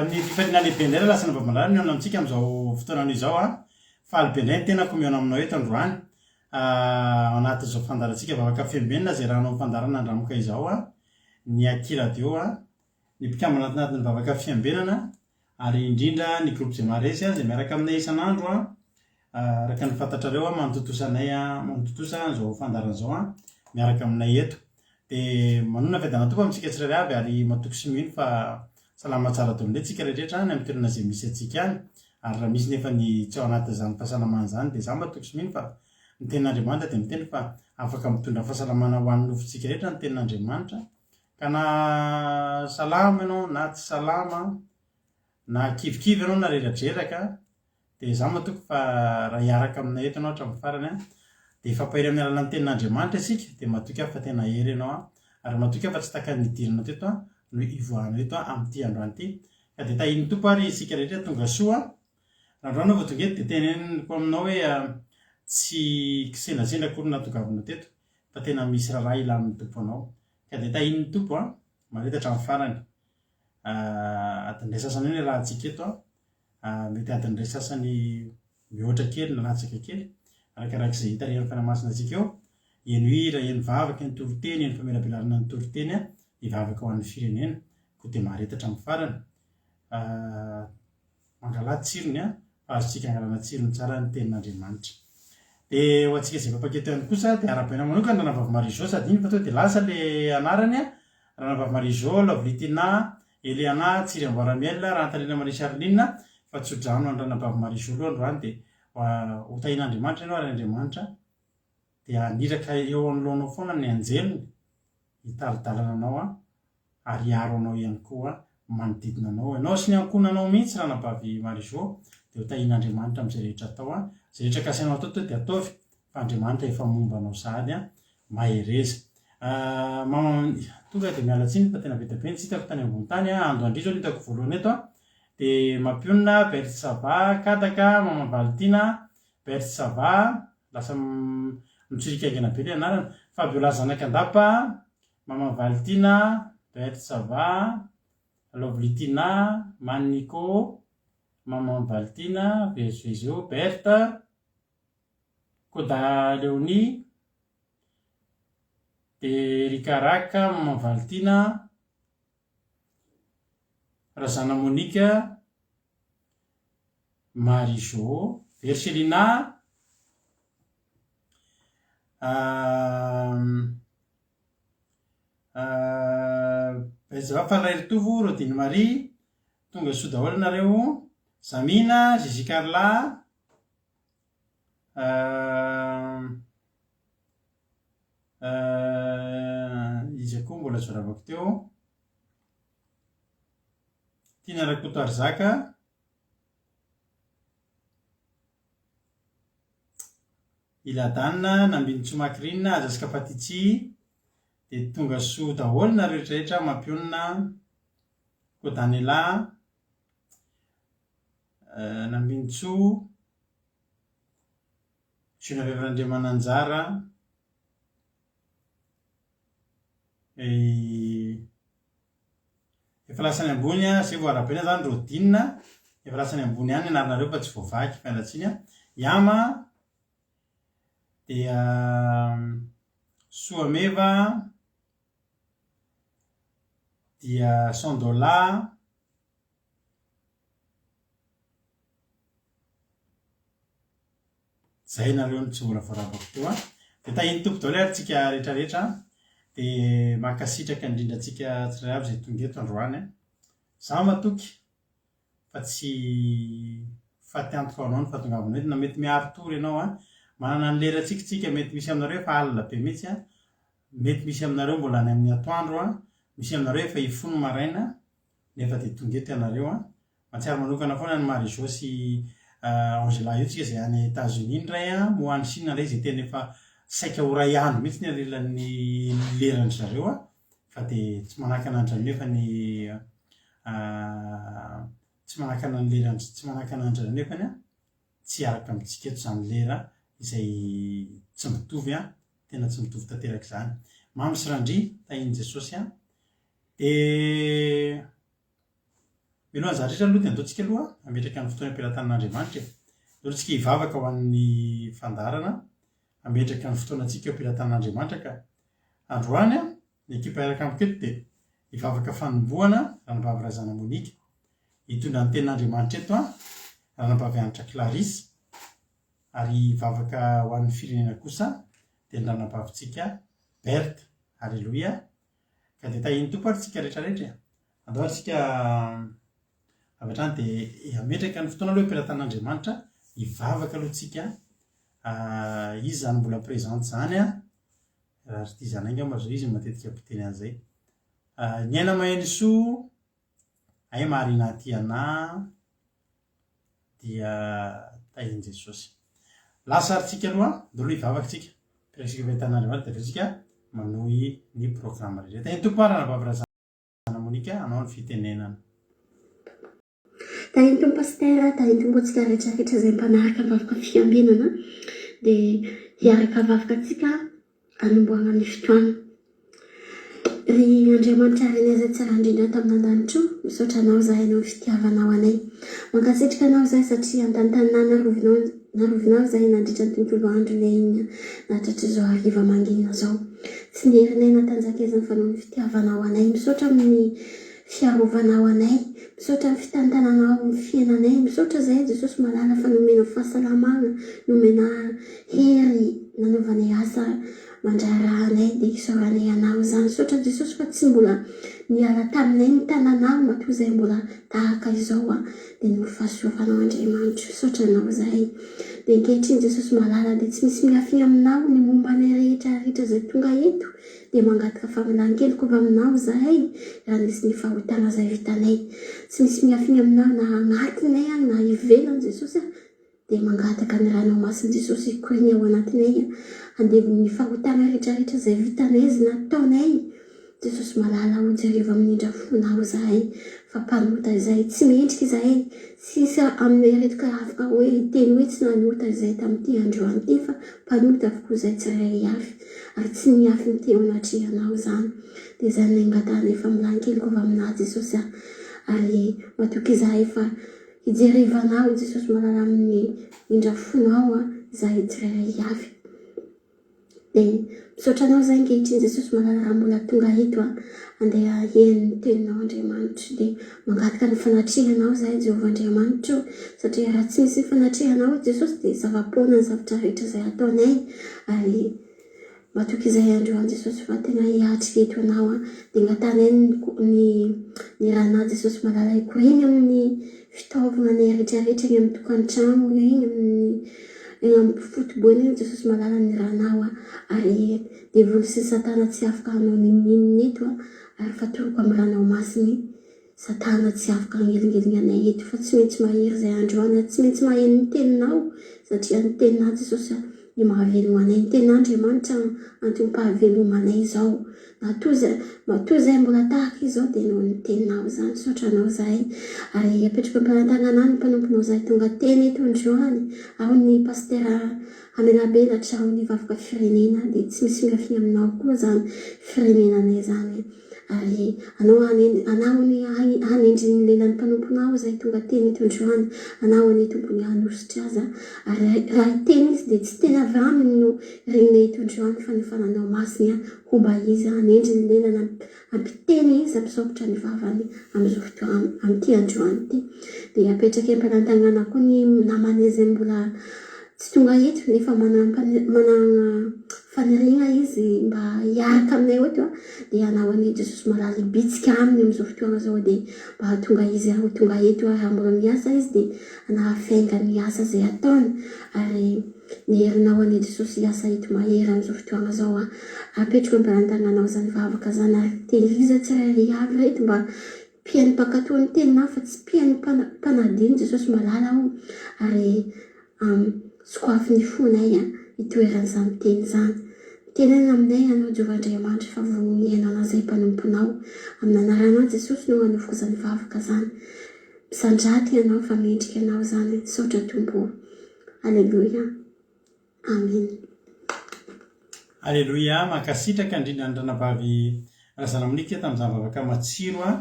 Amin'ny fifaliana lehibe indray raha lasa navavandràna mihaona amintsika amin'izao fotoana anio izao an. Faly be indray ny tenako mihaona aminao eto androany. Ao anatin'izao fandaharantsika vavaka fiambenana izay rahanao amin'ny fandaharana Andramoka izao an. Ny Aky Radio an. Ny mpikambana ato anatin'ny vavaka fiambenana ary indrindra ny groupe Zemaresy izay miaraka aminay isan'andro an. Araka ny fantatrareo an, manotontosa anay an, manotontosa an'izao fandaharana izao an, miaraka aminay eto. Dia manonona fiadanana Tompo amintsika tsirairay avy ary matoky sy mino fa salama tsara daholo indray tsika rehetra any amin'ny toerana izay misy antsika any. Ary raha misy nefa ny tsy ao anatin'izany fahasalamana izany dia izaho matoky sy mino fa ny tenin'Andriamanitra dia miteny fa afaka mitondra fahasalamana ho an'ny nofontsika rehetra ny tenin'Andriamanitra. Ka na salama ianao na tsy salama, na kivikivy ianao na reradreraka Dia izaho matoky fa raha hiaraka aminay eto ianao hatramin'ny farany an, dia hifampahery amin'ny alalan'ny tenin'Andriamanitra isika, dia matoky aho fa tena hery ianao an, ary matoky aho fa tsy tahaka ny nidiranao teto an, no hivoahanao eto an, amin'ity androany ity. Ka dia tahian'ny Tompo ary isika rehetra tonga soa an. Raha androany aho vao tonga eto dia teneniko aminao hoe tsy kisendrasendra akory no nahatongavanao teto, fa tena misy raharaha ilan'ny Tompo anao. Ka dia tahian'ny Tompo an, mahareta hatramin'ny farany. Adiny iray sasany eo ny iarahantsika eto an. Mety adiny iray sasany mihoatra kely na latsaka kely, arakaraka izay hitarihan'ny Fanahy Masina antsika eo. Heno hira, heno vavaka, heno toriteny, heno famelabelarana ny toriteny, hivavaka ho an'ny firenena. Koa dia mahareta hatramin'ny farany. Mangalà tsirony fa azontsika angalana tsirony tsara ny tenin'Andriamanitra. Dia ho antsika izay efa mpaketo ihany kosa dia arahabaina manokana Ranavavy Marie Jo, sady iny fa tonga dia lasa ilay anarany, Ranavavy Marie Jo, Lovely Tina, Eliana, Tsiry Amboaramiel, Rahantalina Marie Charline, fa tso-drano an'i Ranabavy Marie Jo aloha androany dia ho tahian'Andriamanitra ianao ary Andriamanitra dia haniraka eo anoloanao foana ny anjeliny hitari-dalana anao ary hiaro anao ihany koa manodidina anao. Ianao sy ny ankohonanao mihitsy Ranabavy Marie Jo dia ho tahian'Andriamanitra amin'izay rehetra atao. Izay rehetra kasainao atao dia ataovy fa Andriamanitra efa momba anao sahady an! Mahereza. Mama, tonga dia miala tsiny fa tena be dia be ny tsy hitako tany ambony tany an! Ando Andria zao no hitako voalohany eto an! Dia Mampionona, Berthe ça va, Kadaka, Maman Valitiana, Berthe ça va, lasa mitsoriaka haingana be ilay anarana, Fabiola Zanakandapa, Maman Valitiana, Berthe ça va, Lovely Tina, Man Nico, Maman Valitiana, Vezivezeo, Berthe, Koda Léonie, dia Erika Raka, Maman Valitiana, Razana Monica, Marie Jo, Vercelina, Baiza Falairitovo, Rodine Marie, tonga soa daholo nareo, Zamina, Gigi Carla, Iza koa mbola zoravako teo? Tiana Rakotoarizaka. Iladana, Nambinintsoa Macrine, Azaska Fatitsi. Dia tonga soa daholo nareo rehetra rehetra, mampionona. Kodanela. Nambinintsoa, Geneviève Randriamananjara, efa lasa any ambony a, zay vao arahabaina zany Rodine, efa lasa any ambony any ny anaranareo fa tsy voavaky, miala tsiny a, Yama, dia Soameva, dia Sandola, Zay nareo no tsy mbola voaravako teo an. Dia tahin'ny Tompo daholo ary tsika rehetra rehetra an. Dia mankasitraka indrindra antsika tsirairay avy izay tonga eto androany an. Za matoky fa tsy faty antoka ho anao ny fahatongavanao eto na mety miari-tory ianao an. Manana ny lerantsika tsika, mety misy aminareo efa alina be mihitsy an. Mety misy aminareo mbola any amin'ny atoandro an. Misy aminareo efa hifoha ny maraina. Nefa dia tonga eto ianareo an! Mahatsiaro manokana foana an'i Marie Jo sy Angela io tsika izay any Etats Unis ny iray an, moa any Chine indray izay tena efa saika ho iray andro mihitsy ny alelan'ny leran-dry zareo an! Fa dia tsy manakana an-dry zareo nefa ny tsy manakana ny leran-dry tsy manakana an-dry zareo nefany an, tsy hiaraka amintsika eto izany lera izay tsy mitovy an, tena tsy mitovy tanteraka izany. Mamy sy Randria, tahian'i Jesosy an! Dia. Mialohan'ny zavatra rehetra aloha dia andaontsika aloha hametraka ny fotoana am-pelatanan'Andriamanitra e. Andao aloha tsika hivavaka ho an'ny fandaharana, hametraka ny fotoanantsika eo am-pelatanan'Andriamanitra ka androany ny ekipa hiaraka amiko eto dia hivavaka fanombohana Ranabavy Razana Monica. Hitondra ny tenin'Andriamanitra eto Ranabavy Hanitra Clarisse ary hivavaka ho an'ny firenena kosa dia ny Ranabavintsika Berthe. Aleloia. Ka dia tahian'ny Tompo ary tsika rehetra rehetra e. Andao ary tsika avy hatrany dia hametraka ny fotoana aloha eo am-pelatanan'Andriamanitra, hivavaka aloha tsika. Izy izany mbola présente izany an. Raha ry Tizana angamba izao izy no matetika mpiteny an'izay. Ny aina maheno soa, ay marina aty anà. dia tahin'i Jesosy. Lasa ary tsika aloha, ndao aloha hivavaka tsika. Presque fahitana Andriamanitra dia avy eo tsika manohy ny programme rehetra. Tahin'ny Tompo ary Ranabavy Razana Monica hanao ny fitenenana. Tahin'ny Tompo Pasitera, tahin'ny Tompo antsika rehetra rehetra izay mpanaraka ny vavaka fiambenana dia hiaraka vavaka antsika hanombohana ny fotoana. Ry Andriamanitra Rainay izay tsara indrindra ato amin'ny an-danitra o, misaotra Anao izahay noho ny fitiavanao anay. Mankasitraka Anao izahay satria an-tantanà narovinao narovinao izahay nandritra ny tontolo andro niainana nahatratra izao hariva mangina izao. Tsy ny herinay natanjaka izany fa noho ny fitiavanao anay. Misaotra amin'ny fiarovanao anay. Misaotra amin'ny fitantananao ny fiainanay. Misaotra izahay Jesosy malala fa nomenao fahasalamana, nomena hery nanaovanay asa mandraharaha anay dia isaoranay Anao izany. Misaotra Jesosy fa tsy mbola niala taminay ny tananao matoa izahay mbola tahaka izao a dia noho ny fahasoavanao Andriamanitro. Misaotra Anao izahay. Dia ankehitriny Jesosy malala dia tsy misy miafina aminao ny momba anay rehetra rehetra izay tonga eto dia mangataka famelan-keloka avy aminao izahay raha nisy ny fahotana izay vitanay. Tsy misy miafina aminao na agnatinay agny na ivelany Jesosy a. Dia mangataka ny Ranao Masin'i Jesosy hikoriana ao anatinay handevony ny fahotana rehetrarehetra izay vitanay sy nataonay. Jesosy malala o jerevo amin'ny indra fonao izahay fa mpanota izahay tsy mendrika izahay tsisy aminay ireto ka afaka hoe hiteny hoe tsy nanota izahay tamin'ity androany ity fa mpanota avokoa izahay tsirairay avy ary tsy niafy ny teo anatrehanao izany dia izany ny angatahanay famelan-keloka avy aminà Jesosy a ary matoky izahay fa Hijerevanao Jesosy malala amin'ny indra fonao izahay tsirairay avy. Dia misaotra anao izahay ankehitriny Jesosy malala raha mbola tonga eto a andeha hihaino ny teninao Andriamanitro. Dia mangataka ny fanatrehanao izahay Jehovah Andriamanitro satria raha tsy misy ny fanatrehanao Jesosy dia zava-poana ny zavatra rehetra izay ataonay ary Matoky izahay androany Jesosy fa tena hiatrika eto Ianao an, dia angatahanay ny ny ny ranà Jesosy malala hikoriana amin'ny fitaovagna anay rehetra rehetra eny amin'ny tokantragno eny amin'ny eny amin'ny fotoboina eny Jesosy malala ny ranao an, ary devoly sy satana tsy afaka hanao n'inon'inona eto an, ary fatoroko amin'ny ranao masiny Satana tsy afaka hanelingelina anay eto fa tsy maintsy mahery izay androany ary tsy maintsy maheno ny teninao satria ny teninà Jesosy no mahavelogna anay ny tenin'Andriamanitra no antom-pahavelomanay izao matoa izay matoa izay mbola tahaka izao dia noho ny teninao izany misaotra anao izahay ary apetrako am-pelantagnana ny mpanomponao izay tonga teny eto androany ao ny pastera hamelabelatra ao ny vavoka firenena dia tsy misy miafina aminao koa izany firenenanay izany Ary Anao Anao anie hanendry ny lelan'ny mpanomponao izay tonga teny eto androany, Anao anie Tompony hanositra azy, ary raha hiteny izy dia tsy teny avy aminy no reninay eto androany fa ny fananao masiny homba izy hanendry ny lelany hampiteny izy hampisaotra ny vavany amin'izao fotoana amin'ity androany ity. Dia apetraka am-pelantagnana koa ny namana izay mbola tsy tonga eto nefa manana faniriana izy mba hiaraka aminay eto dia hanao an'i Jesosy malala hibitsika aminy amin'izao fotoana izao dia mba hahatonga izy ho tonga eto ary raha mbola miasa izy dia hanafenga ny asa izay ataony ary ny herinao anie Jesosy hiasa eto mahery amin'izao fotoana izao apetrako am-pelantananao izany vavaka izany ary tehirizo tsirairay avy ireto mba mpihaino mpankatò ny teninao fa tsy mpihaino mpanadino Jesosy malala o ary Sokoafy ny fonay hitoeran'izany teny izany. Mitenena aminay Ianao Jehovah Andriamanitra fa vonona hihaino anao izahay mpanomponao. Amin'ny anaranao Jesosy no anovoko izany vavaka izany. Misandrata Ianao fa mendrika Anao izany. Misaotra Tompo o. Aleloia. Amen. Aleloia, mankasitraka indrindra ny ranabavy Razanamonika tamin'izany vavaka matsiro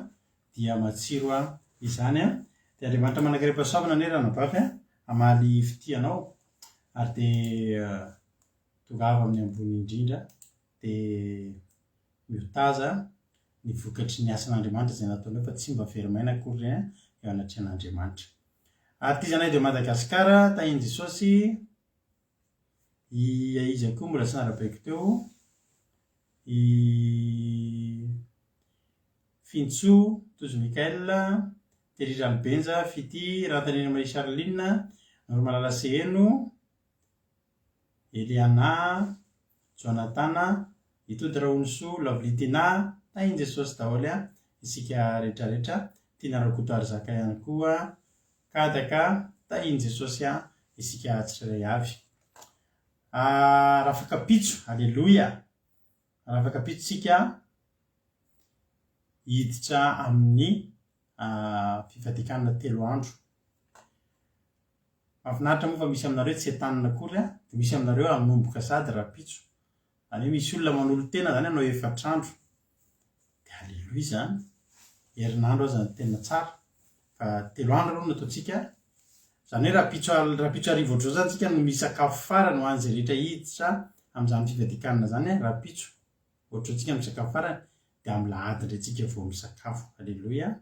dia matsiro. Izany an. Dia Andriamanitra manankarem-pahasoavana anie ranabavy an, hamaly fitia anao ary dia tongava amin'ny ambony indrindra dia miotaza ny vokatry ny asan'Andriamanitra izay nataonao fa tsy mba very maina akory ireny eo anatrehan'Andriamanitra. Artisanat de Madagascar, tahin'i Jesosy, i iza koa mbola tsy narabaiko teo, i Fintsoa, Tojo Michael, Terry Ralibenja, Fitia, Ratanirina Marie Charline, Noromalala Seheno, Eliana, Jonathan, Itody Rahonisoa, Lovely Tina, Tahin'i Jesosy daholo a, isika retraretra, Tiana Rakotoarizaka ihany koa, Kadaka, Tahin'i Jesosy a, isika tsirairay avy. Ah, Rafakapitso, Aleloia! Rafakapitso tsika hiditra amin'ny fifadikanana telo andro. Mahafinaritra moa fa misy aminareo tsy entanina akory an, dia misy aminareo hanomboka sady rahampitso. Izany hoe misy olona manolo-tena izany hanao efatr'andro. Dia aleloia izany. Herinandro aza no tena tsara. Fa telo andro aloha no ataontsika. Izany hoe rahampitso rahampitso hariva ohatr'izao izany tsika no misakafo farany ho an'izay rehetra hiditra amin'izany fivadikanana izany an, rahampitso ohatr'izao tsika misakafo farany, dia amin'ny lahady indray tsika vao misakafo. Aleloia.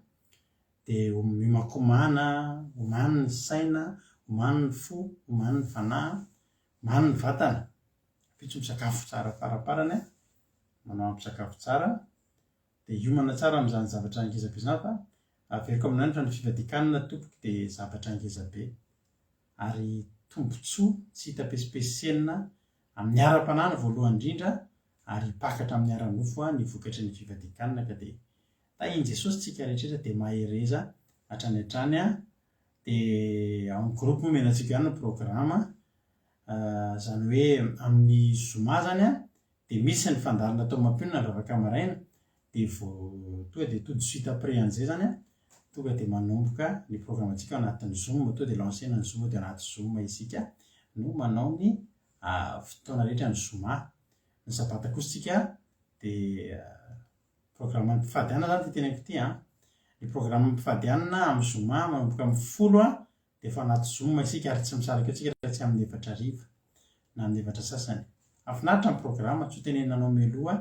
Dia miomankomana, omano ny saina, omano ny fo, omano ny fanahy, omano ny vatana. Ampitso misakafo tsara faraparany, manao ampy sakafo tsara, dia hiomana tsara amin'izany zavatra ngeza be izany fa averiko aminao ihany fa ny fivadian-kanina tompoko dia zavatra ngeza be ary tombontsoa tsy hita pesipesenina amin'ny ara-panahy ny voalohany indrindra ary hipaka hatramin'ny ara-nofo ny vokatry ny fivadian-kanina ka dia Tahin'i Jesosy tsika rehetra dia mahereza hatrany hatrany a! Dia ao amin'ny groupe moa omena antsika ihany ny programa, izany hoe amin'ny zoma zany a, dia misy ny fandaharana atao mampionona ny vavaka maraina, dia vao tonga dia tout de suite après an'izay zany a, tonga dia manomboka ny programantsika ao anatin'ny zoom, tonga dia lancer-na ny zoom dia ao anaty zoom isika no manao ny fotoana rehetra ny zoma. Ny sabata kosa tsika dia Programme mpifady hanina zany ity teneniko ity an. Ny programme mpifady hanina amin'ny zoma manomboka amin'ny folo an dia efa anaty zoom isika ary tsy misaraka eo tsika raha tsy amin'ny efatra hariva na amin'ny efatra sasany. Mahafinaritra ny programme, tsy ho tenenina anao mialoha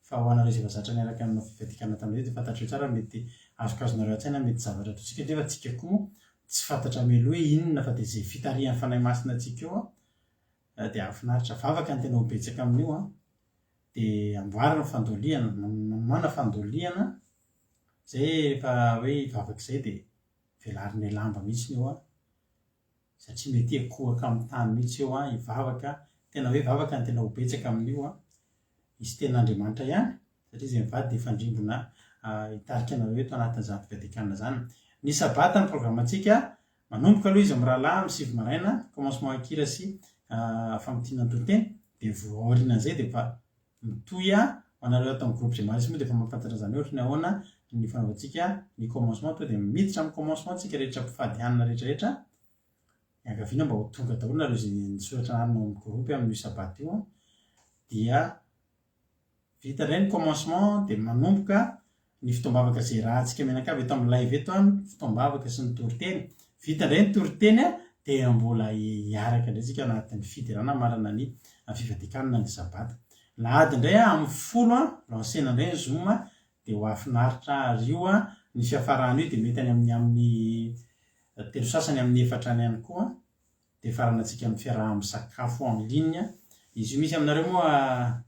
fa ho anareo izay efa zatra niaraka nanao fivadikana taminareo dia fantatrareo tsara mety azokazonareo an-tsaina mety zavatra ataontsika nefa tsika koa moa tsy fantatra mialoha hoe inona fa dia izay fitarihan'ny Fanahy Masina antsika eo an dia hahafinaritra. Vavaka ny tena ho betsaka amin'io an. Dia amboarina ny fandolihana, manomana fandolihana, izay rehefa hoe hivavaka izay dia velarinay lamba mihitsy eo an, satria mety hikohaka amin'ny tany mihitsy eo an, hivavaka, tena hoe vavaka no tena ho betsaka amin'io an, hisy tenin'Andriamanitra ihany, satria izay mivady dia hifandrimbona hitarika anareo eto anatin'izany fivadikanana izany. Ny sabata ny programantsika, Manomboka aloha izy mirahalahy amin'ny sivy maraina, commencement an-kira sy famintinana toriteny, dia vao aorianan'izay dia efa mitohy ho anareo ato amin'ny groupe Gemaris moa dia efa mahafantatra an'izany hoe ohatry ny ahoana ny fanaovantsika ny commencement, tonga dia miditra amin'ny commencement tsika rehetra mpifady hanina rehetra rehetra, iangaviana mba ho tonga daholo nareo izay nisoratra anarana ao amin'ny groupe amin'io sabata io dia Vita indray ny commencement dia manomboka ny fotoam-bavaka izay irahantsika mianakavy eto amin'ny live eto an, fotoam-bavaka sy ny toriteny. Vita indray ny toriteny dia mbola hiaraka indray tsika anatin'ny fiderana hamarana ny fivadikanana ny sabata. Lahady indray amin'ny folo an, lancena indray ny zoom dia ho hahafinaritra ary io ny fiafarana io dia mety any amin'ny amin'ny telo sasany amin'ny efatra any ihany koa. Dia faranantsika amin'ny fiaraha-misakafo en ligne. Izy io misy aminareo moa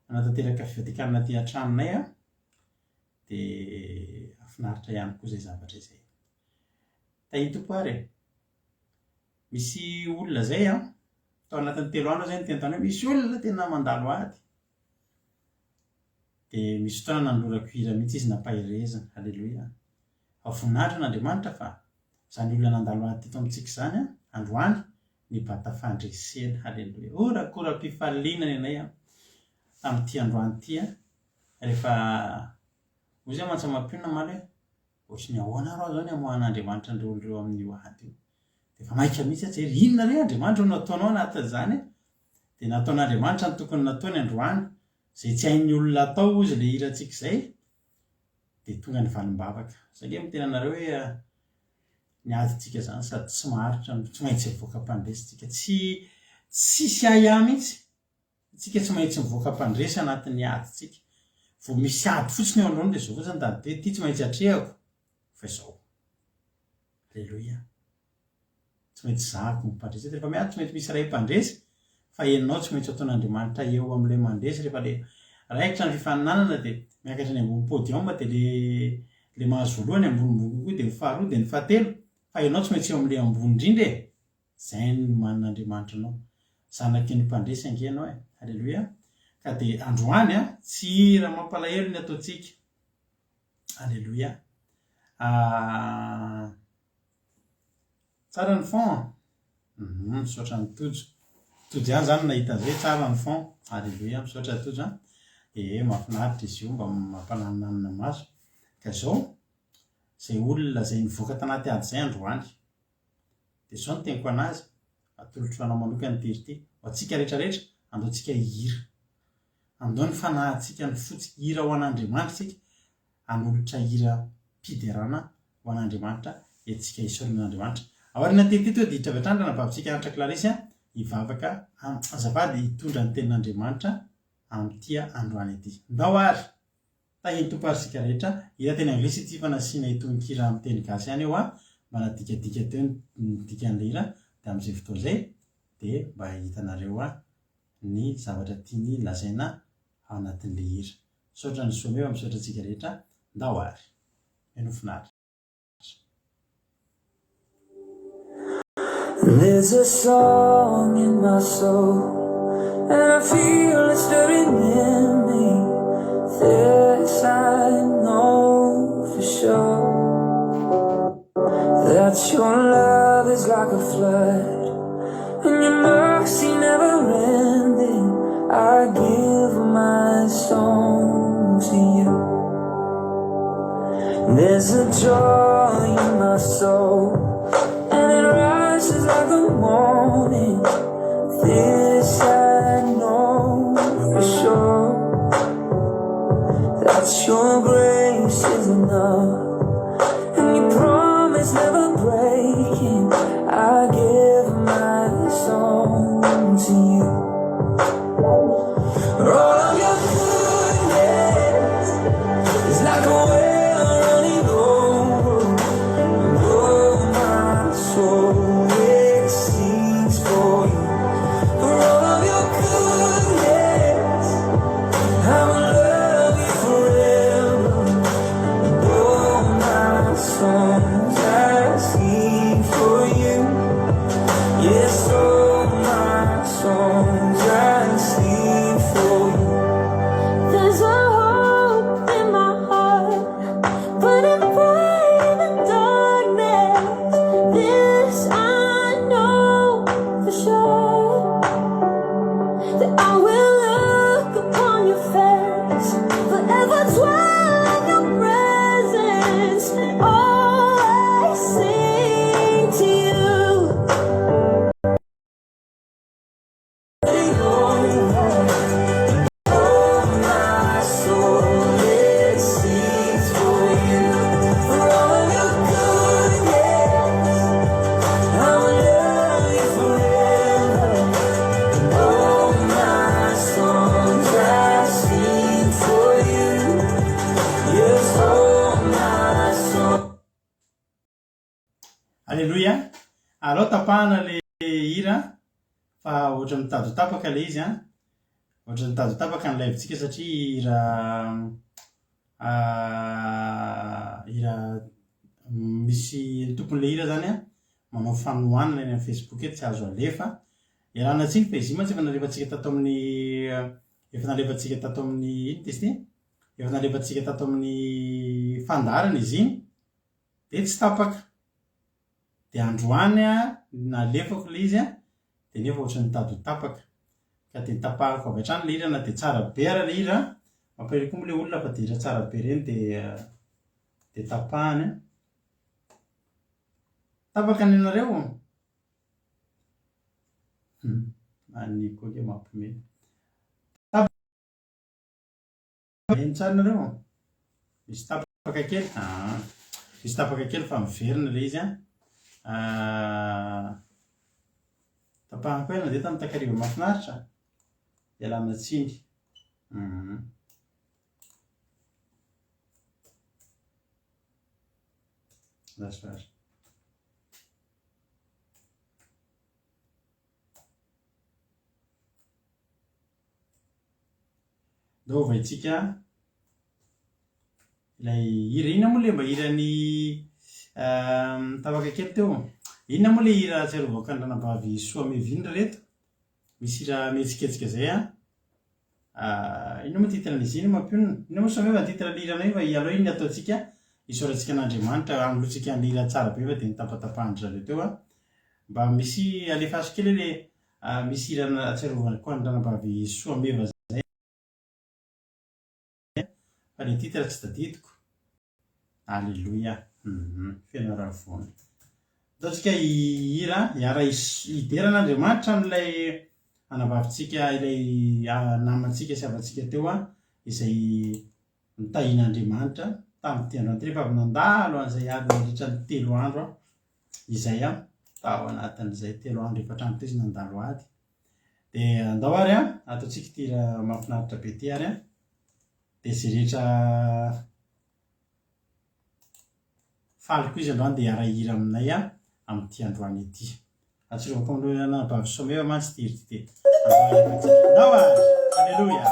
hanatanteraka fivadikanana aty an-tranonay an, dia hahafinaritra ihany koa izay zavatra izay. Tahin'ny Tompo ary e! Misy olona izay an, tao anatin'ny telo andro aho izay niteny taminy hoe misy olona tena mandalo ady. Dia misy fotoana nanolorako hira mihitsy izy nampaherezana. Aleloia. Fa voninahitra an'Andriamanitra fa izany olona nandalo ady teto amintsika izany an, androany, nibata fandresena. Aleloia. Horakoram-pifaliana ny anay an, tamin'ity androany ity an, rehefa hoy izy mantsy mampionona omaly hoe, ohatry ny ahoana ary aho izao ny hamoahan'Andriamanitra an'ireo olona ireo amin'io ady io. Dia efa maika mihitsy aho jery, inona re Andriamanitra no nataonao anatin'izany e? Dia nataon'Andriamanitra ny tokony nataony androany, izay tsy hain'ny olona atao hozy ilay hirantsika izay. Dia tonga ny valim-bavaka. Zay ange miteny anareo hoe ny adintsika izany sady tsy maharitra no tsy maintsy mivoaka mpandresy tsika. Tsy tsisy ahiahy mihitsy. Tsika tsy maintsy mivoaka mpandresy anatin'ny adintsika. Vao misy ady fotsiny eo anoloana dia izao fotsiny tadidio hoe ity tsy maintsy atrehako fa izao. Aleloia. Tsy maintsy zahako ny mpandresy. Rehefa miady tsy maintsy misy iray mpandresy fa ianao tsy maintsy ataon'Andriamanitra eo amin'ilay mandresy. Rehefa ilay raikitra ny fifaninanana dia miakatra any ambony podium dia ilay ilay mahazo voalohany ambonimbony kokoa dia ny faharoa dia ny fahatelo fa ianao tsy maintsy eo amin'ilay ambony indrindra e! Izay no nomanin'Andriamanitra anao. Zanaky ny mpandresy ange ianao e! Aleloia! Ka dia androany an, tsy hira mampalahelo ny ataontsika. Aleloia! Ah, tsara ny fond an! Hum, misaotra an'i Tojo. Tojo ihany izany no nahita an'izay hoe tsara ny fond. Aleloia, misaotra Tojo an! Ee, mahafinaritra izy io, mba mampananinanina maso. Ka izao, izay olona izay nivoaka tanaty ady izay androany, Dia izao no teniko anazy, atolotro anao manokana ity hira ity, ho antsika rehetra rehetra, andao tsika hihira. Andao ny fanahintsika ny fotsy hira ho an'Andriamanitra isika, hanolotra hira piderana ho an'Andriamanitra, entintsika hisaorana an'Andriamanitra. Aoriana ity ity tonga dia hiditra avy hatrany ranabavintsika Hanitra Clarisse hivavaka, azafady hitondra ny tenin'Andriamanitra amin'ity androany ity. Ndao ary! Tahin'ny Tompo ary isika rehetra. Hira teny anglisy ity fa nasiana itony kira amin'ny teny gasy ihany eo an, mba nadikadika teo ny dikan'ilay hira dia amin'izay fotoana izay dia mba hitanareo ny zavatra tiany lazaina ao anatin'ilay hira. Misaotra an'i Soameva, misaotra antsika rehetra. Ndao ary. Henoy finaritra. There's a song in my soul And I feel it stirring in me This I know for sure That your love is like a flood And your mercy never ending I give my song to you There's a joy in my soul And it rises like the morning This I know for sure That your grace is enough And your promise never breaking I give my song to you All of your goodness is like a well running over Oh, my soul, it sings for you For all of your goodness I will love you forever Oh, my songs I sing for you Yes, all my songs I sing for you There's a hope in my heart Burning bright in the darkness This I know for sure That I will look upon your face Forever dwell in your presence And always sing to you Aleloia! Alao tapahana le hira fa ohatran'ny mitady ho tapaka le izy an! Ohatran'ny mitady ho tapaka ny live-tsika satria hira hira misy ny tompon'le hira zany an manao fanohanana eny amin'ny Facebook eto tsy azo alefa. Ialana tsiny fa izy io mantsy efa nalefantsika tato amin'ny efa nalefantsika tato amin'ny inona izy ity? Efa nalefantsika tato amin'ny fandaharana izy iny dia tsy tapaka. Dia androany nalefako ilay izy dia nefa ohatran'ny nitady ho tapaka. Ka dia notapahako avy hatrany ilay hira na dia tsara be ara ilay hira, mampalahelo koa moa ilay olona fa dia hira tsara be ireny dia dia tapahany. Tapaka ny anareo? Hum, any koa ange mampiomehy. Tapaka, heno tsara nareo? Misy tapaka. Tapaka kely? Aa. Misy tapaka kely fa miverina ilay izy an. Tapahana koa nandeha tamin'ny takariva mahafinaritra. Ialana tsiny. Mhm. Lasa ary. Ndao ovaintsika ilay hira. Inona moa ilay mba hiran'i tapaka kely teo? Inona moa ilay hira ahatsiarovako an'i Ranabavy Soameva iny ry reto? Misy hira mihetsiketsika izay an. Inona moa titre-n'izy iny mampionona? Inona moa Soameva ny titre-n'ilay hiranao iny fa aleo iny ataontsika isaorantsika an'Andriamanitra hanoloantsika an'ilay hira tsara be fa dia nitapatapahan-dry zareo teo an. Mba misy alefaso kely ilay misy hira ahatsiarovako an'i Ranabavy Soameva izay fa ilay titre tsy tadidiko. Aleloia hum feno haravoana. Andao tsika hihira hiara hidera an'Andriamanitra amin'ilay anabavintsika ilay namantsika sy havantsika teo izay nitahian'Andriamanitra tamin'ity androany ity rehefa avy nandalo an'izay ady nandritra ny telo andro izay aho tao anatin'izay telo andro efatra andro teo izy nandalo ady dia andao ary an ataontsika ity hira mahafinaritra be ity ary an Dia izay rehetra faly koa izy androany dia hiara-hihira aminay amin'ity androany ity. Atsirovako amin'ireo anabavy Someva mantsy ity hira ity dia andao alefantsika. Andao ary! Aleloia!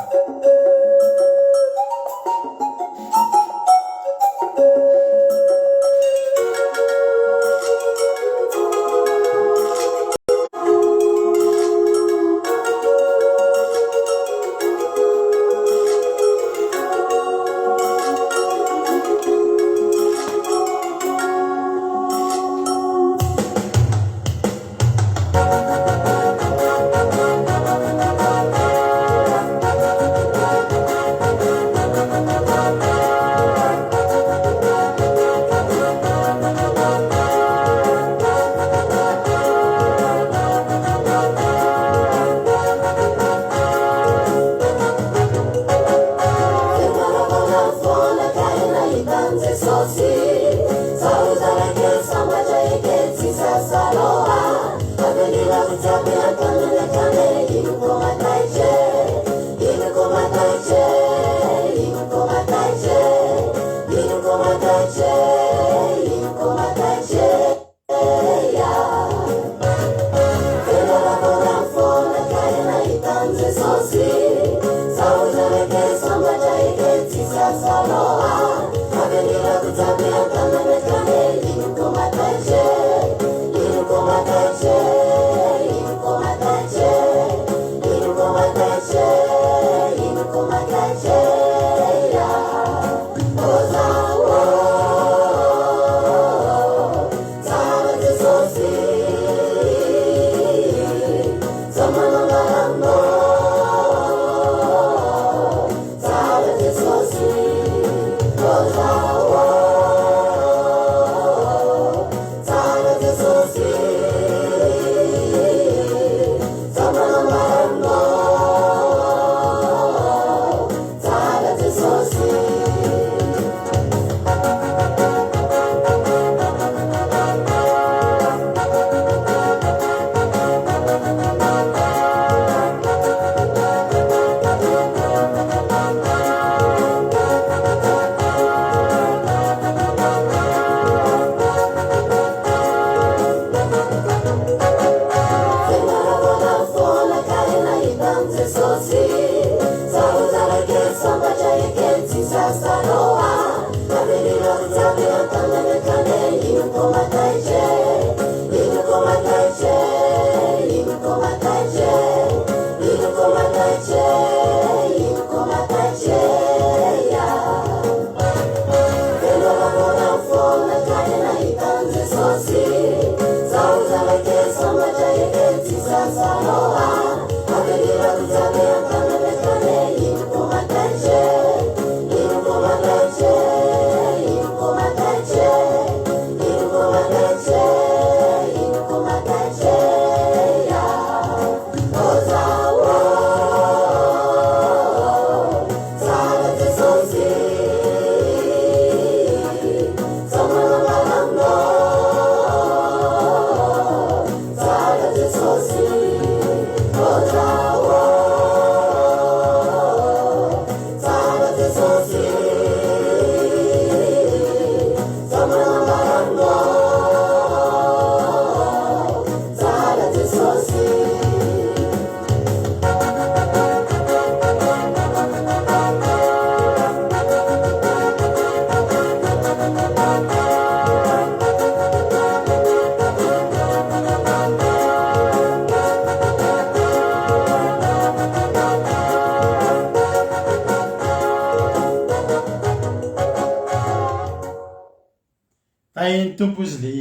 Tahin'ny Tompo izy le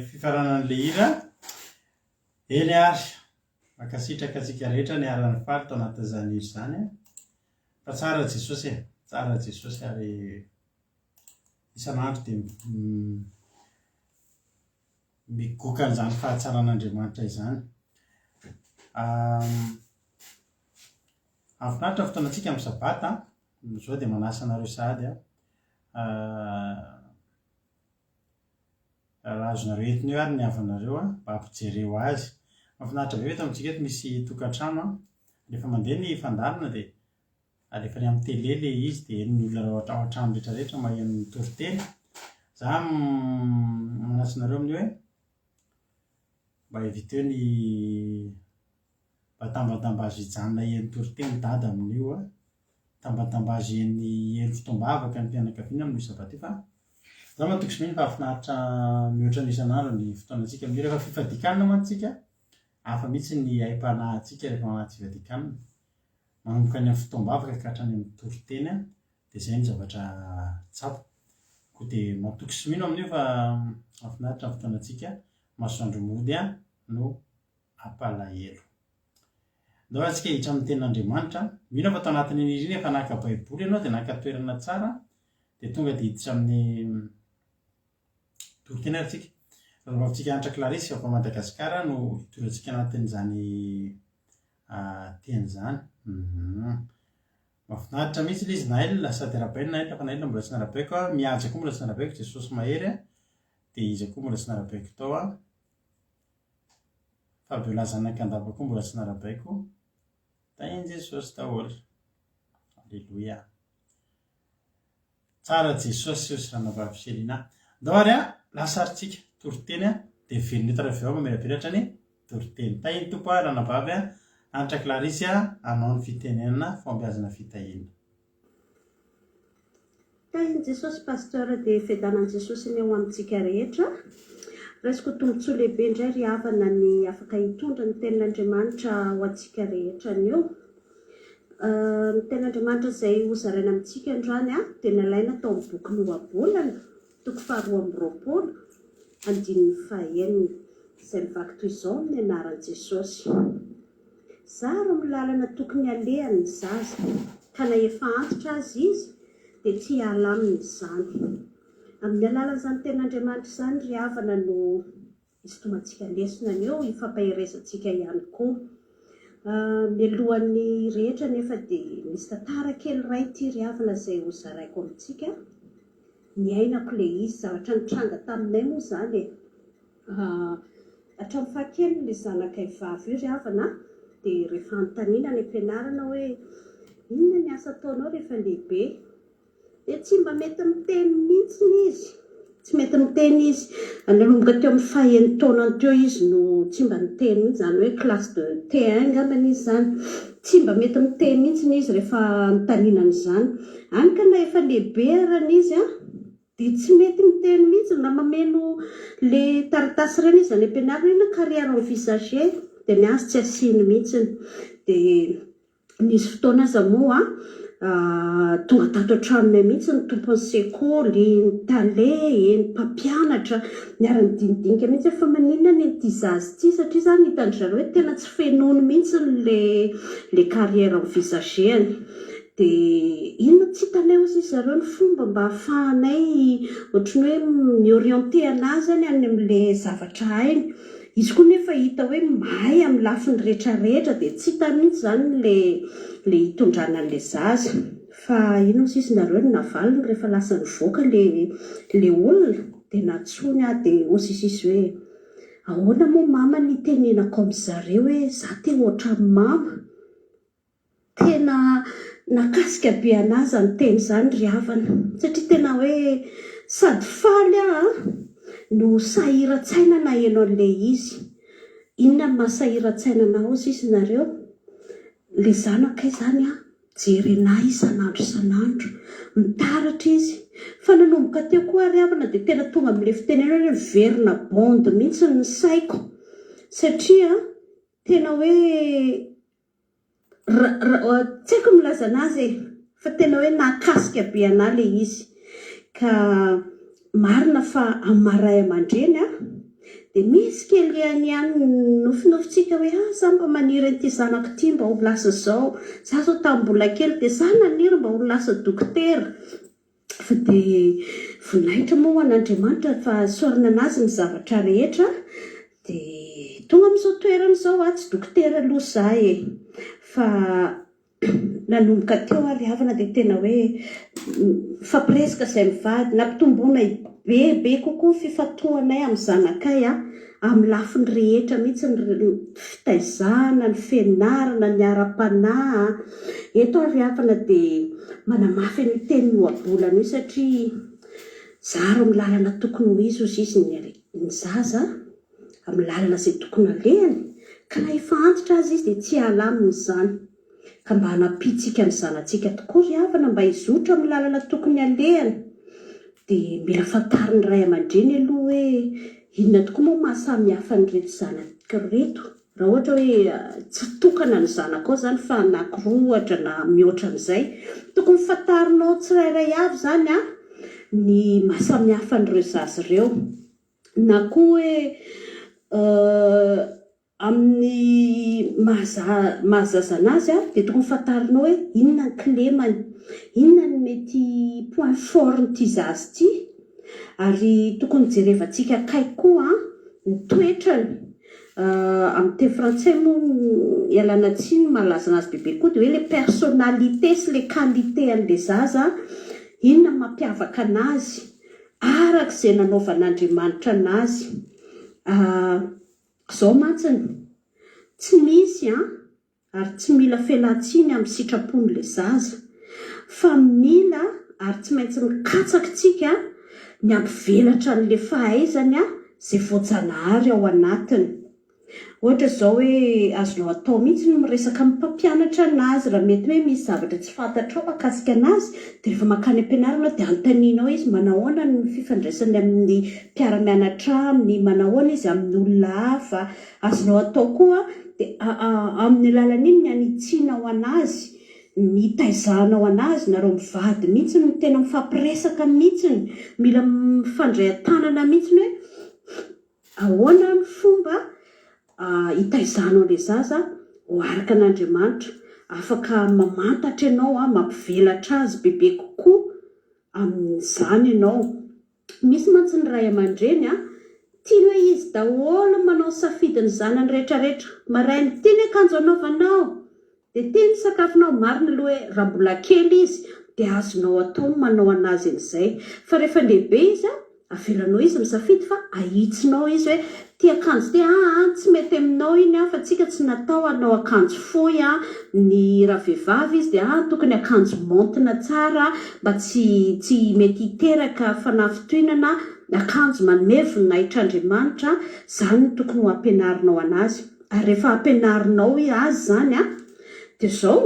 fifaranan'le hira. Eny ary, mankasitraka antsika rehetra niara-nifaly tao anatin'izany hira izany. Fa tsara Jesosy e, tsara Jesosy ary isan'andro dia migoka an'izany fahatsaran'Andriamanitra izany. Mahafinaritra ny fotoanantsika amin'ny sabata. Izao dia manasa anareo sahady aho. Raha azonareo entina eo ary ny havanareo mba ampijereo azy. Mahafinaritra be eto amintsika eto misy tokantrano an. Rehefa mandeha ny fandaharana dia alefany amin'ny télé ilay izy dia henon'ny olona ao an-trano rehetra rehetra maheno ny toriteny. Za manasa anareo amin'io hoe mba éviteo ny mba tambatambazo hijanona heno toriteny dada amin'io an. Tambatambazo heno heno fotoam-bavaka ny fianakaviana amin'io sabata io fa za matoky sy mino fa hahafinaritra mihoatra ny isan'andro ny fotoanantsika amin'io. Rehefa fifadian-kanina mantsy tsika, hafa mihitsy ny aim-panahintsika rehefa manaty fifadian-kanina. Manomboka any amin'ny fotoam-bavaka ka hatrany amin'ny toriteny dia izay no zavatra tsapa. Koa dia matoky sy mino amin'io fa hahafinaritra ny fotoanantsika, masoandro mody no hampalahelo. Ndao ary tsika hiditra amin'ny tenin'Andriamanitra. Mino aho fa tao anatin'iny iriny efa naka baiboly ianao dia naka toerana tsara dia tonga dia hiditra amin'ny toriteny ary tsika. Rahavavintsika Hanitra Clarisse avy ao Madagasikara no hitondra antsika anatin'izany teny izany. Mahafinaritra mihitsy ilay izy Naël, sady arahabaina Naël fa Naël mbola tsy narahabaiko, Mihaja koa mbola tsy narahabaiko, Jesosy mahery dia iza koa mbola tsy narahabaiko tao. Fabiola zanak'Andapa koa mbola tsy narabaiko. Tahin'i Jesosy daholo. Aleloia. Tsara Jesosy hoy ranabavy Selina. Ndao ary a, lasa ary tsika. Toriteny a, dia velona eto avy eo mamirapiratra ny toriteny. Tahin'ny Tompo a, ranabavy a, Hanitra Clarisse a, anao ny fitenenana, fahombiazana fitahiana. Tahin'i Jesosy Pasteur dia fiadanan'i Jesosy anie ho amintsika rehetra. Raisiko ho tombontsoa lehibe indray ry havana ny afaka hitondra ny tenin'Andriamanitra ho antsika rehetra anio. Ny tenin'Andriamanitra izay hozaraina amintsika androany dia nalaina tao amin'ny bokin'ny Ohabolana, toko faharoa amby roapolo, andininy fahenina, izay mivaky toy izao amin'ny anaran'i Jesosy. Zaro amin'ny lalana tokony halehany ny zaza, ka na efa antitra aza izy, dia tsy hiala aminy izany. Amin'ny alalan'izany Tenin'Andriamanitra izany, ry havana, no hisintomantsika lesona anio, hifampaherezantsika ihany koa. Mialohan'ny rehetra anefa dia misy tantara kely iray ity, ry havana, izay hozaraiko amintsika. Niainako ilay izy, zavatra nitranga taminay moa izany e. Hatramin'ny fahakeliny ilay zanakay vavy io ry havana a, dia rehefa anontaniana any am-pianarana hoe inona ny asa ataonao rehefa lehibe? Dia tsy mba mety miteny mihitsy izy, tsy mety miteny izy. Nanomboka teo amin'ny faha-enin-taonany teo izy no tsy mba niteny mihitsy, izany hoe classe de T1 angambany izy izany. Tsy mba mety miteny mihitsy izy rehefa anontaniana an'izany. Hany ka na efa lehibe arany izy an, Dia tsy mety miteny mihitsy na mameno le taratasy ireny izy any am-pianarana inona carrière envisagée dia ny azy tsy asiany mihitsy. Dia nisy fotoana aza moa tonga tato an-tranonay mihitsy ny tompon'ny sekoly, ny tale, ny mpampianatra, niara-nidinidinika mihitsy hoe fa maninona anie ity zaza ity satria izany hitan-dry zareo hoe tena tsy fenoiny mihitsy le le carrière envisagée-ny. Dia inona tsy hitanay hozy izy zareo ny fomba mba ahafahanay ohatran'ny hoe mi-orienter anazy zany any amin'le zavatra hainy. Izy koa nefa hita hoe mahay amin'ny lafiny rehetra rehetra dia tsy hita mihitsy zany le le hitondrana an'le zaza. Fa inona hozy izy nareo no navaliny rehefa lasa nivoaka le le olona dia nantsoiny aho dia hozy izy hoe ahoana moa mama ny hitenenako amin'zareo hoe za te ohatran'i mama. Tena nakasika be anah zany teny zany ry havana satria tena hoe sady faly aho no sahiran-tsaina naheno an'ilay izy. Inona no maha sahiran-tsaina anah hozy izy nareo? Le zanakay zany an, jerenah isan'andro isan'andro, mitaratra izy. Fa nanomboka teo koa ry havana dia tena tonga amin'ilay fitenenana hoe miverina bande mihitsy ny saiko satria tena hoe Tsy haiko ny milaza anazy e! Fa tena hoe nahakasika be anah le izy. Ka Marina fa amin'ny maha ray aman-dreny dia misy kely ihany ihany ny nofinofintsika hoe ah za mba maniry an'ity zanako ity mba ho lasa izao, za zao tamin'ny mbola kely dia za naniry mba ho lasa dokotera. Fa dia voninahitra moa ho an'Andriamanitra fa isaorana an'Azy ny zavatra rehetra dia tonga amin'izao toerana izao aho, tsy dokotera aloha za e! Fa nanomboka teo ary havana dia tena hoe mifampiresaka izay mivady, nampitomboinay bebe kokoa ny fifantohanay amin'ny zanakay amin'ny lafiny rehetra mihitsy, ny fitaizana, ny fianarana, ny ara-panahy. Eto ary havana dia manamafy an'io tenin'ny ohabolana io satria zaro amin'ny lalana tokony ho izy hozy izy ny zaza. amin'ny lalana izay tokony halehany, ka na efa antitra aza izy dia tsy hiala aminy izany. Ka mba hanampiantsika ny zanatsika tokoa ry havana mba hizotra amin'ny lalana tokony halehany, dia mila fantarin'ny ray aman-dreny aloha hoe inona tokoa moa maha samy hafa an'ireto zanako ireto, raha ohatra hoe tsy tokana ny zanakao izany fa anankiroa ohatra na mihoatra an'izay. Tokony fantarinao tsirairay avy izany ny maha samy hafa an'ireo zaza ireo. Na koa hoe amin'ny maha maha zaza anazy dia tokony fantarinao hoe inona ny kilemany, inona ny mety point fort-n'ity zaza ity, ary tokony jerevantsika akaiky koa ny toetrany, amin'ny teny frantsay moa ialana tsiny mahalaza anazy bebe kokoa dia hoe le personnalité sy le qualité an'le zaza, inona ny mampiavaka anazy. Araka izay nanaovan'Andriamanitra anazy. Izao mantsiny, tsy misy an, ary tsy mila fialan-tsiny amin'ny sitrapon'ilay zaza, fa mila ary tsy maintsy mikatsaka isika ny hampivelatra an'ilay fahaizany izay voajanahary ao anatiny. Ohatra izao hoe azonao atao mihitsy ny miresaka amin'ny mpampianatra anazy raha mety hoe misy zavatra tsy fantatrao mahakasika anazy dia rehefa mankany am-pianarana dia anontanianao izy manahoana ny fifandraisany amin'ny mpiara-mianatra aminy, manahoana izy amin'ny olona hafa. Azonao atao koa dia amin'ny alalan'iny ny hanitsianao anazy, ny hitaizanao anazy, nareo mivady mihitsy no tena mifampiresaka mihitsy, mila mifandray an-tanana mihitsy hoe Ahoana ny fomba hitaizanao ilay zaza ho araka an'Andriamanitra? Afaka mamantatra ianao, mampivelatra azy bebe kokoa amin'izany ianao. Misy mantsy ny ray aman-dreny, tiany hoe izy daholo no manao ny safidin'ny zanany rehetrarehetra. Maraina, ity ny akanjo anaovanao, Dia teny sakafonao, marina aloha hoe raha mbola kely izy dia azonao atao ny manao anazy an'izay, fa rehefa lehibe izy an, avelanao izy misafidy fa ahitsinao izy hoe ity akanjo ity aa tsy mety aminao iny an, fa tsika tsy natao hanao akanjo fohy an, ny raha vehivavy izy dia aa tokony akanjo maontina tsara mba tsy tsy mety hiteraka fanafintohinana, akanjo manome voninahitr'Andriamanitra, izany no tokony ho ampianarinao anazy. Ary rehefa ampianarinao azy izany an, dia izao,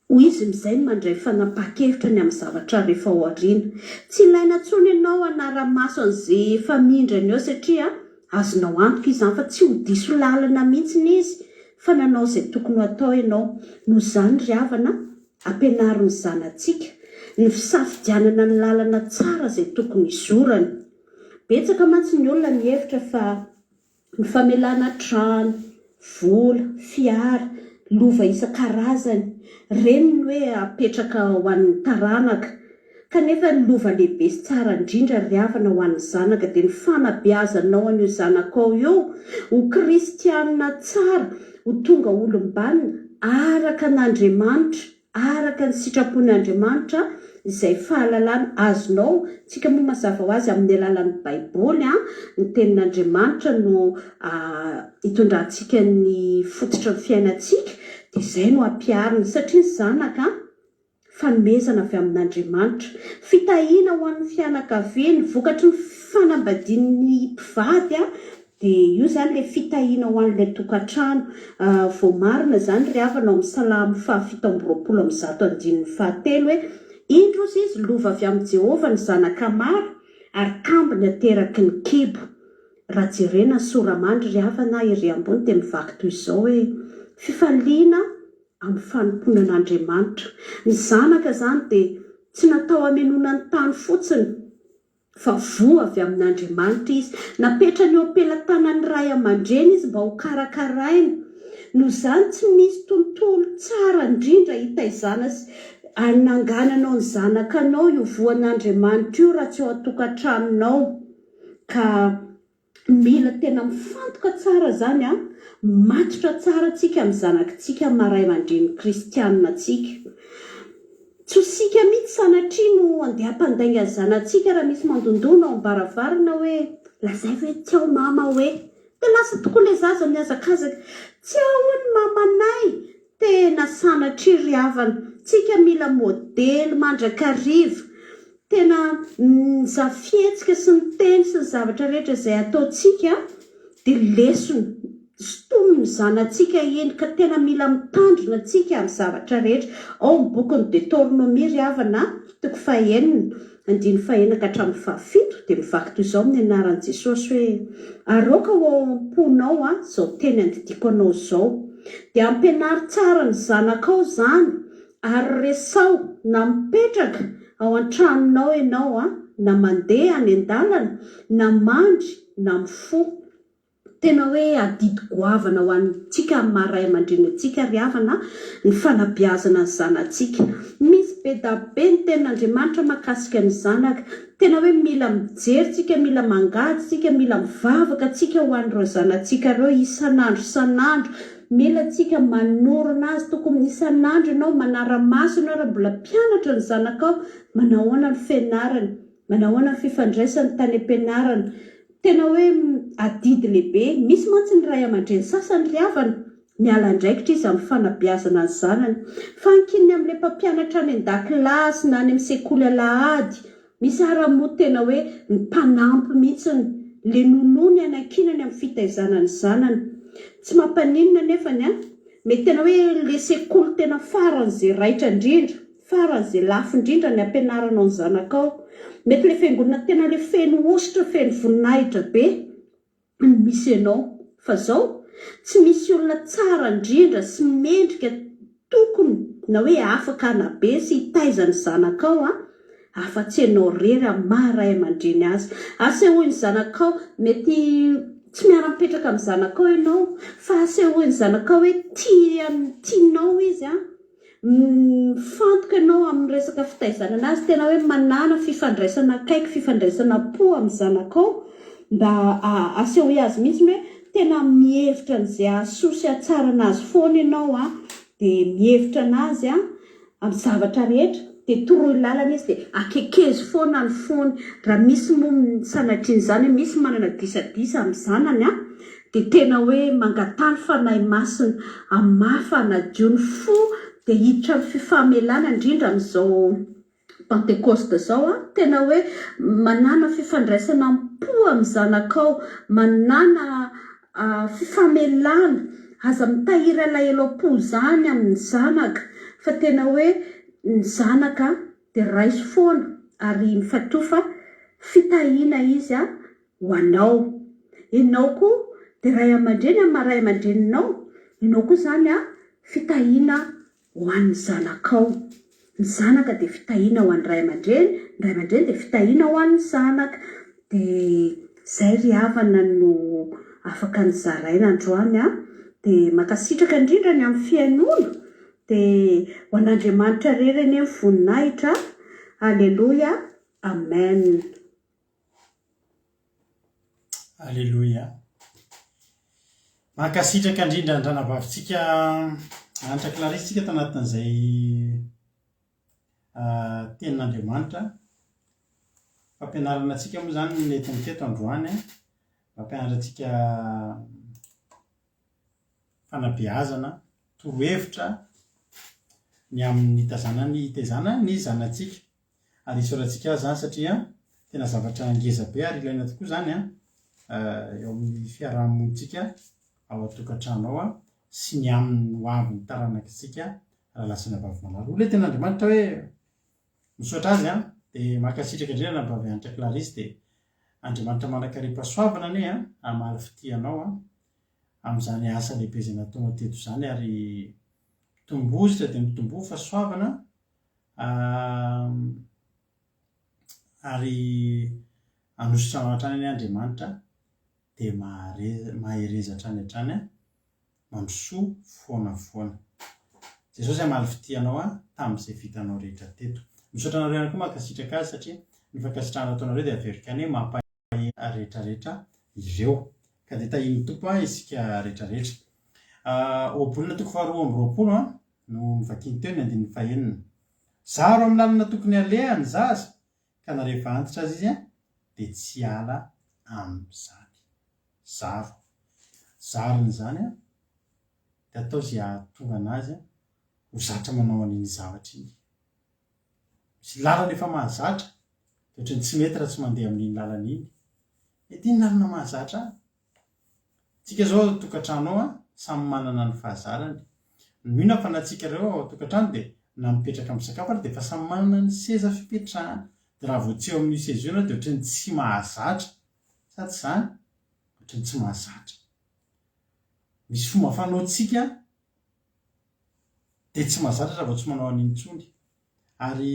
ho izy amin'izay no mandray fanapahan-kevitra ny amin'ny zavatra rehefa ao aoriana. Tsy ilaina intsony ianao hanara-maso an'izay efa mindrany eo satria azonao antoka izany fa tsy ho diso lalana mihitsy izy fa nanao izay tokony ho atao ianao. Noho izany ry havana, ampianaro ny zanatsika ny fisafidianana ny lalana tsara izay tokony hizorany. Betsaka mantsy ny olona mihevitra fa Ny famelana trano, vola, fiara, lova isan-karazany, ireny no hoe apetraka ho an'ny taranaka. Kanefa ny lova lehibe sy tsara indrindra ry havana ho an'ny zanaka dia ny fanabeazanao an'io zanakao io ho kristianina tsara, ho tonga olom-banona araka an'Andriamanitra. Araka ny sitrapon' Andriamanitra izay fahalalana azonao, tsika moa mazava ho azy amin'ny alalan'ny baiboly an, ny tenin' Andriamanitra no itondrantsika ny fototry ny fiainantsika dia izay no ampiharina satria ny zanaka fanomezana avy amin' Andriamanitra, fitahiana ho an'ny fianakaviana, vokatry ny fanambadian'ny mpivady Dia io izany ilay fitahiana ho an'ilay tokantrano. Voamarina izany ry havana ao amin'ny Salamo faha-127 andininy fahatelo hoe, Indro hozy izy, lova avy amin'i Jehovah ny zanaka maro, ary tambiny ateraky ny kibo. Raha jerena ny sora-mandry ry havana ery ambony dia mivaky toy izao hoe, Fifaliana amin'ny fanompoana an'Andriamanitra. Ny zanaka izany dia tsy natao hamenoana ny tany fotsiny. Fa voa avy amin'Andriamanitra izy. Napetrany eo am-pelatanan'ny ray aman-dreny izy mba ho karakaraina. Noho izany tsy misy tontolo tsara indrindra hitaizana sy hanangananao ny zanakanao io voan'Andriamanitra io raha tsy ao an-tokantranonao. Ka Mila tena mifantoka tsara zany an, matotra tsara tsika amin'ny zanakitsika maha ray aman-dreny kristianina antsika. Tsy ho sika mihitsy sanatria no andeha hampandainga ny zanatsika raha misy mandondona ao am-baravarana hoe lazaivo hoe tsy ao mama hoe. Dia lasa tokoa ilay zaza mihazakazaka, tsy ao hono mamanay! Tena sanatria ry havana, tsika mila modely mandrakariva, tena ny fihetsika sy ny teny sy ny zavatra rehetra izay ataontsika dia lesona, sintomin'ny zanatsika iny ka tena mila mitandrina tsika amin'ny zavatra rehetra. Ao amin'ny bokin'ny Detornomia ry havana, toko fahenina, andininy fahenina ka hatramin'ny fahafito dia mivaky toy izao amin'ny anaran'i Jesosy hoe, Ary aoka ho ao am-ponao izao teny andidiako anao izao. Dia ampianaro tsara ny zanakao izany, ary resaho na mipetraka ao an-tranonao ianao, na mandeha any an-dalana, na mandry, na mifoha. Tena hoe adidy goavana ho antsika amin'ny maha ray aman-dreny antsika ry havana ny fanabeazana ny zanatsika. Misy be da be ny tenin'Andriamanitra mahakasika ny zanaka. Tena hoe mila mijery tsika, mila mangady tsika, mila mivavaka tsika ho an'ireo zanatsika ireo isan'andro isan'andro. Mila tsika manorina azy, tokony isan'andro ianao manara-maso ianao raha mbola mpianatra ny zanakao, manahoana ny fianarany, manahoana ny fifandraisany tany am-pianarana. Tena hoe adidy lehibe. Misy mantsy ny ray aman-dreny sasany ry havana, miala andraikitra izy amin'ny fanabeazana ny zanany. Fa ankininy amin'ilay mpampianatra any an-dakilasy na any amin'ny sekoly alahady. Misy ara moa tena hoe ny mpanampy mihitsy, ilay nounou ny anankinany amin'ny fitaizana ny zanany. Tsy mampaninona anefany an! Mety tena hoe ilay sekoly tena faran'izay raitra indrindra. Faran'izay lafo indrindra ny ampianaranao ny zanakao. Mety ilay fiangonana tena ilay feno hosotra, feno voninahitra be no misy anao. Fa zao, tsy misy olona tsara indrindra sy mendrika tokony na hoe afaka hanabe sy hitaiza ny zanakao an, afa-tsy ianao irery amin'ny maha ray aman-dreny azy. Asehoy ny zanakao, mety tsy miara-mipetraka amin'ny zanakao ianao, fa asehoy ny zanakao hoe tia, tianao izy an. Mifantoka ianao amin'ny resaka fitaizana anazy, tena hoe manàna fifandraisana akaiky, fifandraisana am-po amin'ny zanakao mba asehoy azy mihitsy hoe tena mihevitra an'izay hahasoa sy hahatsara anazy foana ianao an, dia mihevitra anazy an, amin'ny zavatra rehetra, dia toroy lalana izy, dia akekezo foana ny fony. Raha misy moa sanatrian'izany hoe misy manana disadisa amin'ny zanany an, Dia tena hoe mangataha ny Fanahy Masina hamafa hanadio ny fo dia hiditra amin'ny fifamelana indrindra amin'izao Pantekosta izao an, tena hoe manàna fifandraisana am-po amin'ny zanakao, manàna fifamelana, aza mitahiry alahelo am-po izany amin'ny zanaka fa tena hoe ny zanaka dia raiso foana ary mifatoa fa fitahiana izy an, ho anao. Ianao koa dia ray aman-dreny amin'ny maha ray aman-dreninao, ianao koa izany an, fitahiana ho an'ny zanakao. Ny zanaka dia fitahiana ho an'ny ray aman-dreny, ny ray aman-dreny dia fitahiana ho an'ny zanaka. Dia izay ry havana no afaka nozaraina androany an. Dia mankasitraka indrindra ny amin'ny fihainoana. Dia ho an'Andriamanitra irery anie ny voninahitra. Aleloia. Amen. Aleloia. Mankasitraka indrindra an-dRanabavintsika Hanitra Clarisse tsika tanatin'izay ah, tenin'Andriamanitra. Fampianarana antsika moa izany no nentiny teto androany. Mampianatra antsika fanabeazana, torohevitra ny amin'ny hitazana ny hitezana ny zanatsika. Ary isaorantsika azy izany satria tena zavatra ngeza be ary ilaina tokoa izany an, eo amin'ny fiarahamonintsika ao an-tokantrano ao sy ny amin'ny ho avin'ny taranakitsika raha lasa vavy malala. Olona tena Andriamanitra hoe misaotra azy an, dia mankasitraka indrindra Ranabavy Hanitra Clarisse dia Andriamanitra manankarem-pahasoavana anie an, hamaly fitia anao an, amin'izany asa lehibe izay nataonao teto izany ary mitomboa dia mitomboa fahasoavana ary. Hanosotra anao hatrany anie Andriamanitra dia mahereza hatrany hatrany an! Mandrosoa foana foana. Jesosy hamaly fitia anao an tamin'izay vitanao rehetra teto. Misaotra anareo ihany koa mankasitraka azy satria ny fankasitrahana ataonareo dia averiko ihany hoe mampahery rehetra rehetra ireo. Ka dia tahian'ny Tompo an isika rehetra rehetra. Ohabolana toko faharoa 22 an no novakiany teo ny andininy fahenina. Zaro amin'ny lalana tokony haleha ny zaza ka na rehefa antitra aza izy dia tsy hiala amin'izany. Zaro. Zarina izany dia atao izay hahatonga an'azy ho zatra manao an'iny zavatra iny. Misy lalana efa mahazatra dia ohatran'ny tsy mety raha tsy mandeha amin'iny lalana iny. Ity ny lalana mahazatra ahy. Tsika zao ao tokantrano ao an, samy manana ny fahazarany. Mino aho fa na tsika reo ao tokantrano dia na mipetraka misakafo ary dia efa samy manana ny seza fipetrahany. Dia raha vao tsy eo amin'io seza io ianao dia ohatran'ny tsy mahazatra. Sa tsy izany? Ohatran'ny tsy mahazatra. Misy fomba fanaontsika dia tsy mahazatra raha vao tsy manao an'iny intsony. Ary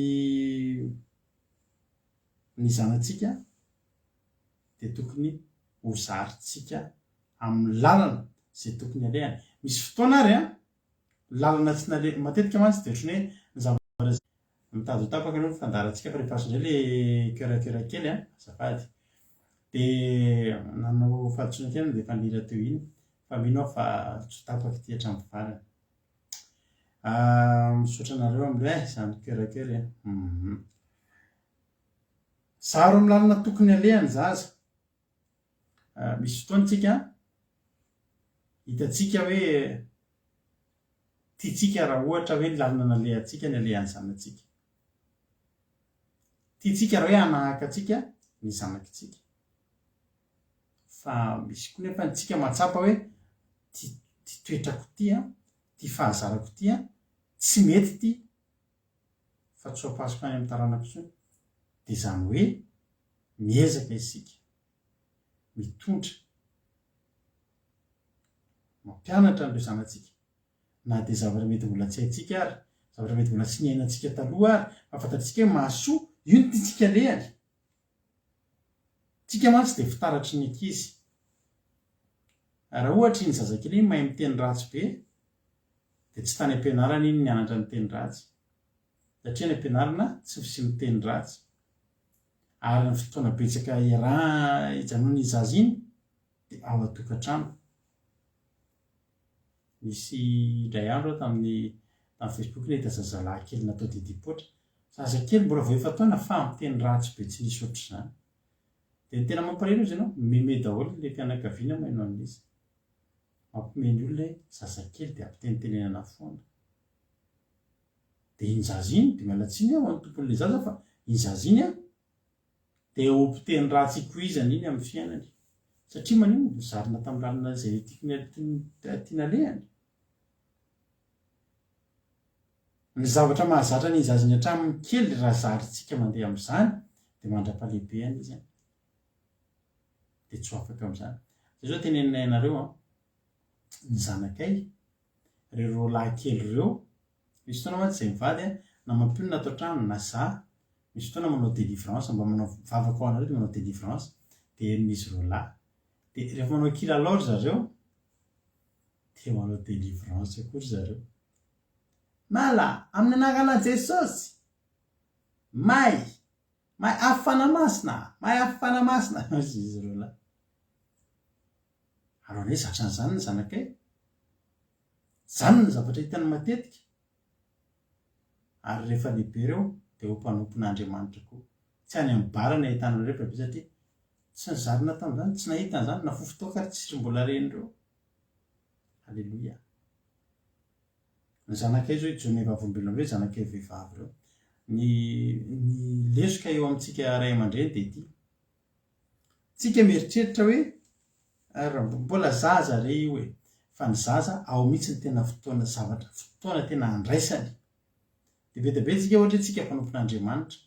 ny zanatsika dia tokony ho zarintsika amin'ny lalana izay tokony alehany. Misy fotoana ary an, lalana tsy naleha, matetika mantsy dia ohatran'ny hoe ny zavatra izay mitady ho tapaka aloha ny fandaharantsika fa rehefa azo indray ilay cœur à cœur kely an, azafady. Dia nanao fahadisoana kely aho dia efa nihira teo iny fa mino aho fa tsy ho tapaka ity hatramin'ny farany. Misaotra anareo amin'ilay izany cœur à cœur e. Zaro amin'ny lalana tokony aleha ny zaza. Misy fotoana tsika hitantsika hoe tiantsika raha ohatra hoe ny lalana nalehantsika ny alehan'ny zanatsika. Tiantsika raha hoe hanahaka antsika ny zanakitsika. Fa misy koa nefa ny tsika mahatsapa hoe ty ty toetrako ty an, ty fahazarako ty an, tsy mety ty fa tsy ho ampasoka any amin'ny taranako intsony, dia izany hoe miezaka isika mitondra, mampianatra an'ireo zanatsika, na dia zavatra mety mbola tsy haintsika ary, zavatra mety mbola tsy niainantsika taloha ary, fa fantatsika hoe mahasoa, io no tiantsika alehany. Tsika mantsy dia fitaratry ny ankizy. Raha ohatra iny zazakely iny mahay miteny ratsy be, dia tsy tany am-pianarana iny nianatra niteny ratsy. Satria any am-pianarana tsy misy miteny ratsy. Ary ny fotoana betsaka iaraha ijanonan'iny zaza iny dia ao an-tokantrano. Nisy indray andro aho tamin'ny tamin'ny Facebook nahita zazalahy kely natao didim-poatra. Zazakely mbola vao efa-taona fa miteny ratsy be tsy nisy ohatr'izany. Dia ny tena mampalahelo izy ianao, meme daholo ilay fianakaviana maheno an'izy. Mampime ny olona hoe zazakely dia ampitenitenenana foana. Dia iny zaza iny, dia miala tsiny aho ho an'ny tompon'ilay zaza fa iny zaza iny an, dia ho mpiteny ratsy ikoizana iny amin'ny fiainany. Satria maninona? Nozarina tamin'ny lalana izay tiany alehany. Ny zavatra mahazatra an'iny zaza iny hatramin'ny kely raha zarintsika mandeha amin'izany dia mandra-pahalehibeany izy an, dia tsy ho afaka amin'izany. Zay zao teneninay anareo an, ny zanakay, ireo roalahy kely ireo, misy fotoana mantsy izay mivady an, na mampionona ato an-trano na za, misy fotoana manao délivrance, mba manao vavaka ho anareo dia manao délivrance, dia henon'izy roalahy. Dia rehefa manao kilalao ry zareo, dia manao délivrance koa ry zareo. Mala, amin'ny anarana Jesosy! May! May afo Fanahy Masina! May afo Fanahy Masina! Hoy izy ireo lahy. Ary hoe zatra an'izany ny zanakay. Izany no zavatra hitany matetika. Ary rehefa lehibe ireo dia ho mpanompon'Andriamanitra koa. Tsy any amin'ny bar no ahitana an'ireo fa be satria tsy nozarina tamin'izany, tsy nahita an'izany, na fofon-toaka ary tsy mbola ren'ireo. Aleloia. Ny zanakay izao ijoroanay vavolombelona amin'ireo zanakay vehivavy ireo. Ny ny lesoka eo amintsika ray aman-dreny dia ity. Tsika mieritreritra hoe ary mbola zaza re io e. Fa ny zaza ao mihitsy ny tena fotoana zavatra fotoana tena andraisany. Dia be dia be tsika ohatra hoe tsika mpanompon'Andriamanitra.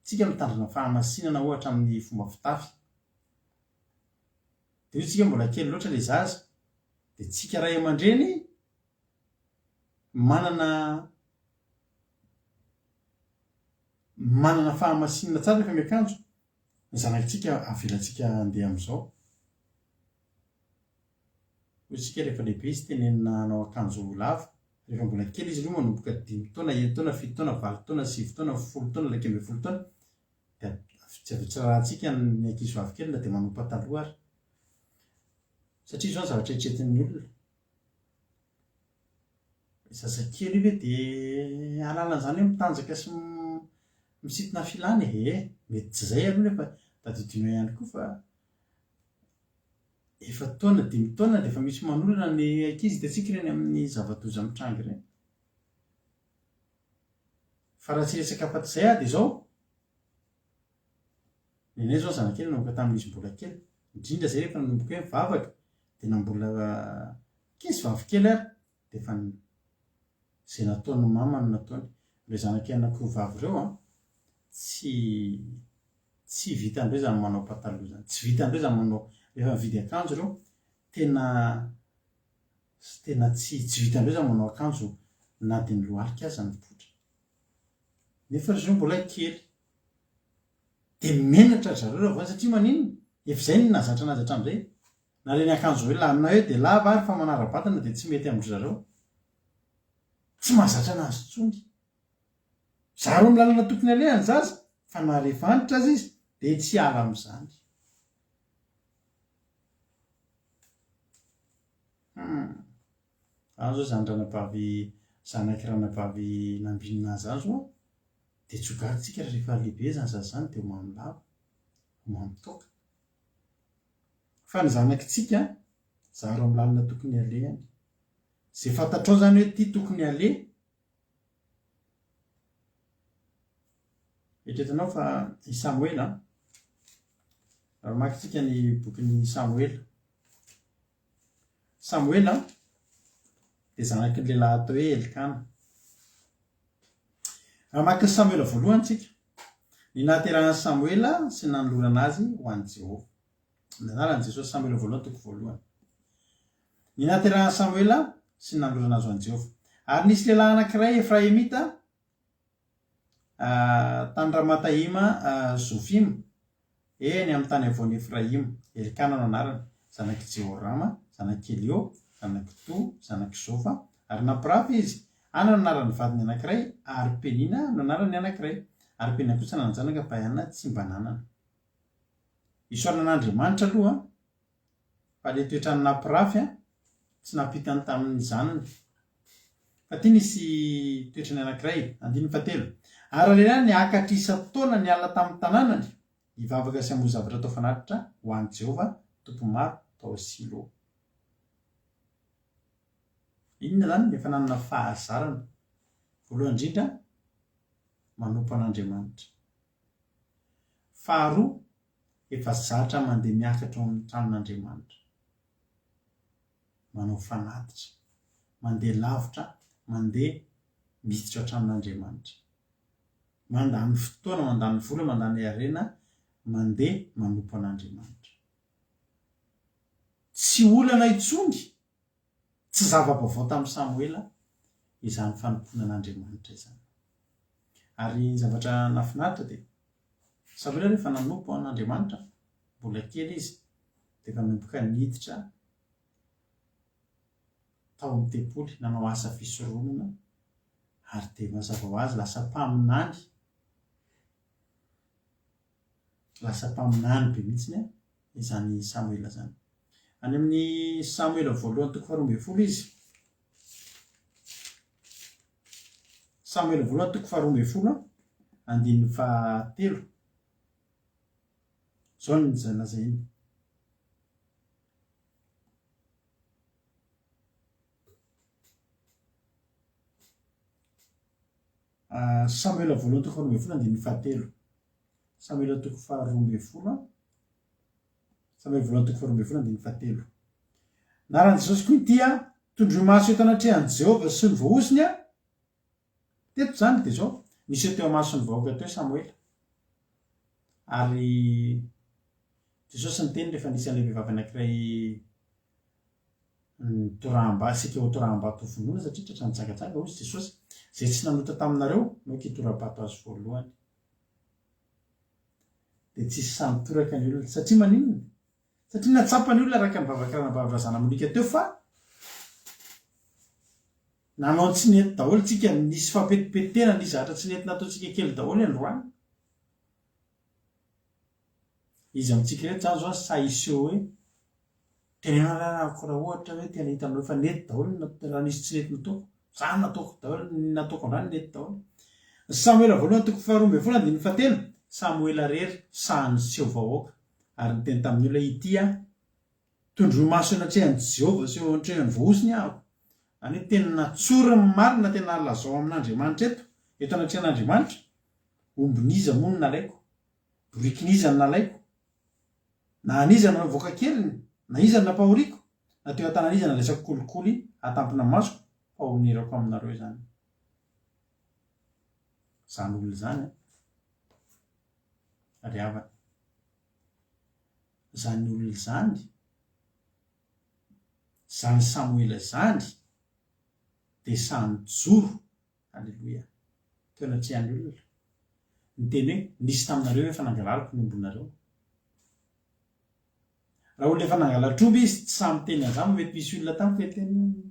Tsika mitandrina fahamasinana ohatra amin'ny fomba fitafy. Dia hoy tsika mbola kely loatra ilay zaza. Dia tsika ray aman-dreny manana manana fahamasinana tsara rehefa miakanjo. Ny zanakitsika avelantsika handeha amin'izao. Hoy isika rehefa lehibe izy tenenina hanao akanjo lava, rehefa mbola kely izy aloha manomboka dimy taona, enin-taona, fito taona, valo taona, sivy taona, folo taona, 11 taona dia tsy avy tsy rarahantsika ny ankizy vavy kely na dia manao pataloha ary. Satria izao ny zavatra eritreretin'ny olona. Zazakely io ve dia hahalala an'izany hoe mitanjaka sy misintona filana e? E, mety tsy izay aloha nefa tadidinao ihany koa fa efa taona, dimy taona dia efa misy manolana ny ankizy, hitantsika ireny amin'ny zava-doza mitranga ireny. Fa raha tsy hiresaka afa-tsy izay aho dia izao, Nenay izao zanakay nanomboka tamin'izy mbola kely, indrindra izay rehefa nanomboka hoe mivavaka dia na mbola ankizy vavy kely ary dia efa izay nataon'ny mama no nataony. Ireo zanakay anankiroa vavy ireo an, tsy tsy vitan'ireo izany manao pataloha izany, tsy vitan'ireo izany manao, rehefa mividy akanjo ireo tena tena tsy tsy vitan'ireo izany manao akanjo na dia ny lohalika aza mipoitra. Nefa ry zareo mbola kely. Dia menatra ry zareo raha vao satria maninona? Efa izay no nahazatra anazy hatramin'izay. Na ireny akanjo hoe na hoe dia lava ary fa manara-batana dia tsy mety amin-dry zareo. Tsy mahazatra anazy intsony. Zaro amin'ny lalana tokony aleha ny zaza fa na rehefa antitra aza izy dia tsy hiala amin'izany. Hum. Zany zao zany ranabavy zanaky ranabavy nambinina zany zao an, dia tsy ho gaga tsika raha rehefa lehibe zany zaza zany dia ho mamo lava, ho mamo toaka. Fa ny zanakitsika zaro amin'ny lalana tokony alehany. Ze fantatrao zany hoe ty tokony aleha, eritreretinao fa i Samoela an, raha mamaky tsika ny bokin'i Samoela, Samoela dia zanaky ny lehilahy atao hoe Elkana. Raha mamaky ny Samoela voalohany tsika, ny nahaterahan'i Samoela sy ny nanolorana azy ho an'i Jehovah. Ny anaran'i Jesosy, Samoela voalohany toko voalohany. Ny nahaterahan'i Samoela sy ny nanolorana azy ho an'i Jehovah. Ary nisy lehilahy anankiray Efraimita tany Ramataima Zofima, Eny amin'ny tany havoan'i Efraima. Elkana no anarany, zanak'i Jehorama, zanak'i Elio, zanak'i To, zanak'i Zofa, ary nampirafy izy. Ana no anaran'ny vadiny anankiray, ary Penina no anaran'ny anankiray. Ary Penina kosa nanan-janaka fa i Ana tsy mba nanana. Isaorana an'Andriamanitra aloha fa ilay toetrany nampirafy tsy nampitany tamin'ny zanany. Fa ity nisy toetrany anankiray, andininy fahatelo. Ary ralehilahy niakatra isan-taona niala tamin'ny tanànany, hivavaka sy hamoy zavatra atao fanatitra ho an'i Jehovah, Tompon'ny maro, tao Silo. Inona izany? Efa nanana fahazarana. Voalohany indrindra, manompo an'Andriamanitra. Faharoa, efa zatra mandeha miakatra ao amin'ny tranon'Andriamanitra. Manao fanatitra. Mandeha lavitra, mandeha miditra ao an-tranon'Andriamanitra. Mandany fotoana, mandany vola, mandany harena, mandeha manompo an'Andriamanitra. Tsy olana intsony, tsy zava-baovao tamin'i Samoela izany fanompoana an'Andriamanitra izany. Ary ny zavatra nahafinaritra dia, Samoela rehefa nanompo an'Andriamanitra, mbola kely izy, dia efa nanomboka niditra tao amin'ny tempoly, nanao asa fisoronana, ary dia mazava ho azy lasa mpaminany, lasa mpaminany be mihitsy izany Samoela izany. Any amin'ny Samoela voalohany toko faharoa ambin'ny folo izy. Samoela voalohany toko faharoa ambin'ny folo, andininy fahatelo. Izao no lazainy. Samoela voalohany toko faharoa ambin'ny folo andininy fahatelo. Samoela toko faharoa ambin'ny folo. Samoela voalohany toko faharoa ambin'ny folo andininy fahatelo. Naran'i Jesosy koa ity, Tondroy maso eto anatrehan'i Jehovah sy ny voahosony aho. Teto izany dia izao, niseho teo imason'ny vahoaka teo Samoela. Ary Jesosy niteny rehefa nisy an'ilay vehivavy anankiray nitoraham-bato, saika hotoraham-bato hovonoina satria tratra nijangajanga, hoy Jesosy, izay tsy nanota taminareo no hitora-bato azy voalohany. Dia tsisy sahy nitoraka ny olona. Satria maninona? Satria nahatsapa ny olona araka ny vavaka Ranabavy Razanamonika teo fa nanao ny tsy nety daholo tsika, nisy fampetipetena, nisy zavatra tsy nety nataontsika kely daholo androany. Iza amintsika ireto izany izao sahy hiseho hoe teneno raha raha ohatra hoe tena hitanareo fa nety daholo ny raha nisy tsy nety nataoko. Za nataoko daholo, ny nataoko androany nety daholo. Samoela voalohany toko faharoa ambin'ny folo andininy fahatelo, Samoela rery sahy niseho vahoaka ary niteny tamin'ny olona, Ity aho, tondroy maso eo anatrehan'i Jehovah sy eo anatrehan'ny voahosony aho. Izany hoe tena tsory ny marina, tena lazao amin'Andriamanitra eto, eto anatrehan'Andriamanitra, ombin'iza moa no nalaiko? Borikin'iza no nalaiko? Na an'iza no navoaka keliny, na iza no nampahoriako, na teo an-tanan'iza nandraisako kolikoly hatampina masoko, fa honerako aminareo izany. Izany olona izany an! Ry havana. Izany olona izany, izany Samoela izany, dia sahy nijoro Aleloia. Teo anatrehan'ny olona. Niteny hoe, Nisy taminareo efa nangalariko ny ombinareo. Raha olona efa nangalatr'omby izy, tsy sahy miteny an'izany, fa mety misy olona tampoka hiteny hoe,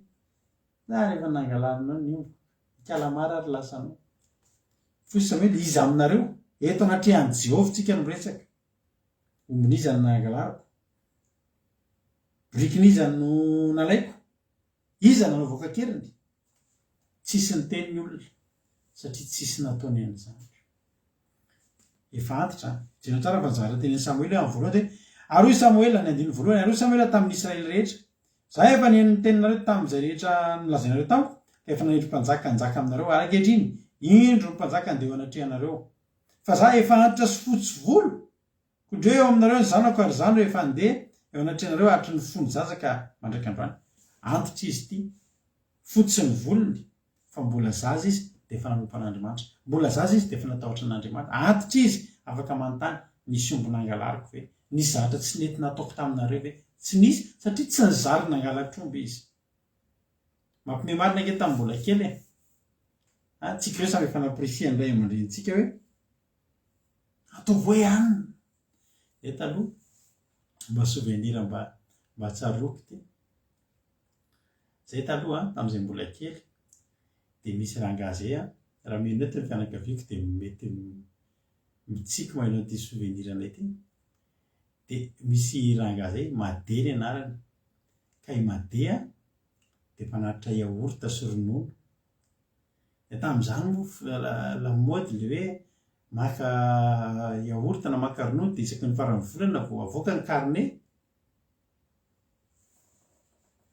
Za ary efa nangalarinao ny ombiko. Ikalamara ary lasanao. Foy Samoela, Iza aminareo? Eto anatrehan'i Jehovah tsika no miresaka. Ombin'iza no nangalariko? Birikin'iza no nalaiko? Iza nanaovako an-keriny? Tsisy niteny ny olona satria tsisy nataony an'izany. Efa antitra an! Jereo tsara fa ny zavatra tenenin'i Samoela eo amin'ny voalohany dia hoe, Ary hoy Samoela, ny andininy voalohany, ary hoy Samoela tamin'ny Israely rehetra, Izaho efa nihaino ny teninareo tamin'izay rehetra nolazainareo tamiko, ka efa nanendry mpanjaka hanjaka aminareo, ary ankehitriny, indro ny mpanjaka handeha eo anatrehanareo. Fa izaho efa antitra sy fotsy volo, Kondreo eo aminareo ny zanako ary izaho no efa handeha eo anatrehanareo hatry ny fony zaza ka mandrak'androany. Antitra izy ity, fotsy ny volony, fa mbola zaza izy dia efa nanompo an'Andriamanitra. Mbola zaza izy dia efa natahotra an'Andriamanitra. Antitra izy, afaka manontany, nisy omby nangalariko ve? Nisy zavatra tsy nety nataoko taminareo ve? Tsy nisy, satria tsy nizary nangalatr'omby izy. Mampime marina ange tamin'ny mbola kely e! An, tsika ireo samy efa namporisihan'ny ray aman-drenintsika hoe Ataovy hoe anona. Eto aloha mba souvenir mba mba tsaroako ity. Zay taloha tamin'izay mbola kely dia misy rangahy zay an, raha mino eto ny fianakaviako dia mety mitsiky maheno an'ity souvenir anay ity. Dia misy rangahy zay, Made ny anarany. Ka i Made an dia mpanatitra yaourt sy ronono. Dia tamin'izany moa lamaody ilay hoe maka yaourt na maka ronono dia isaky ny faran'ny volana vao avoaka ny carnet.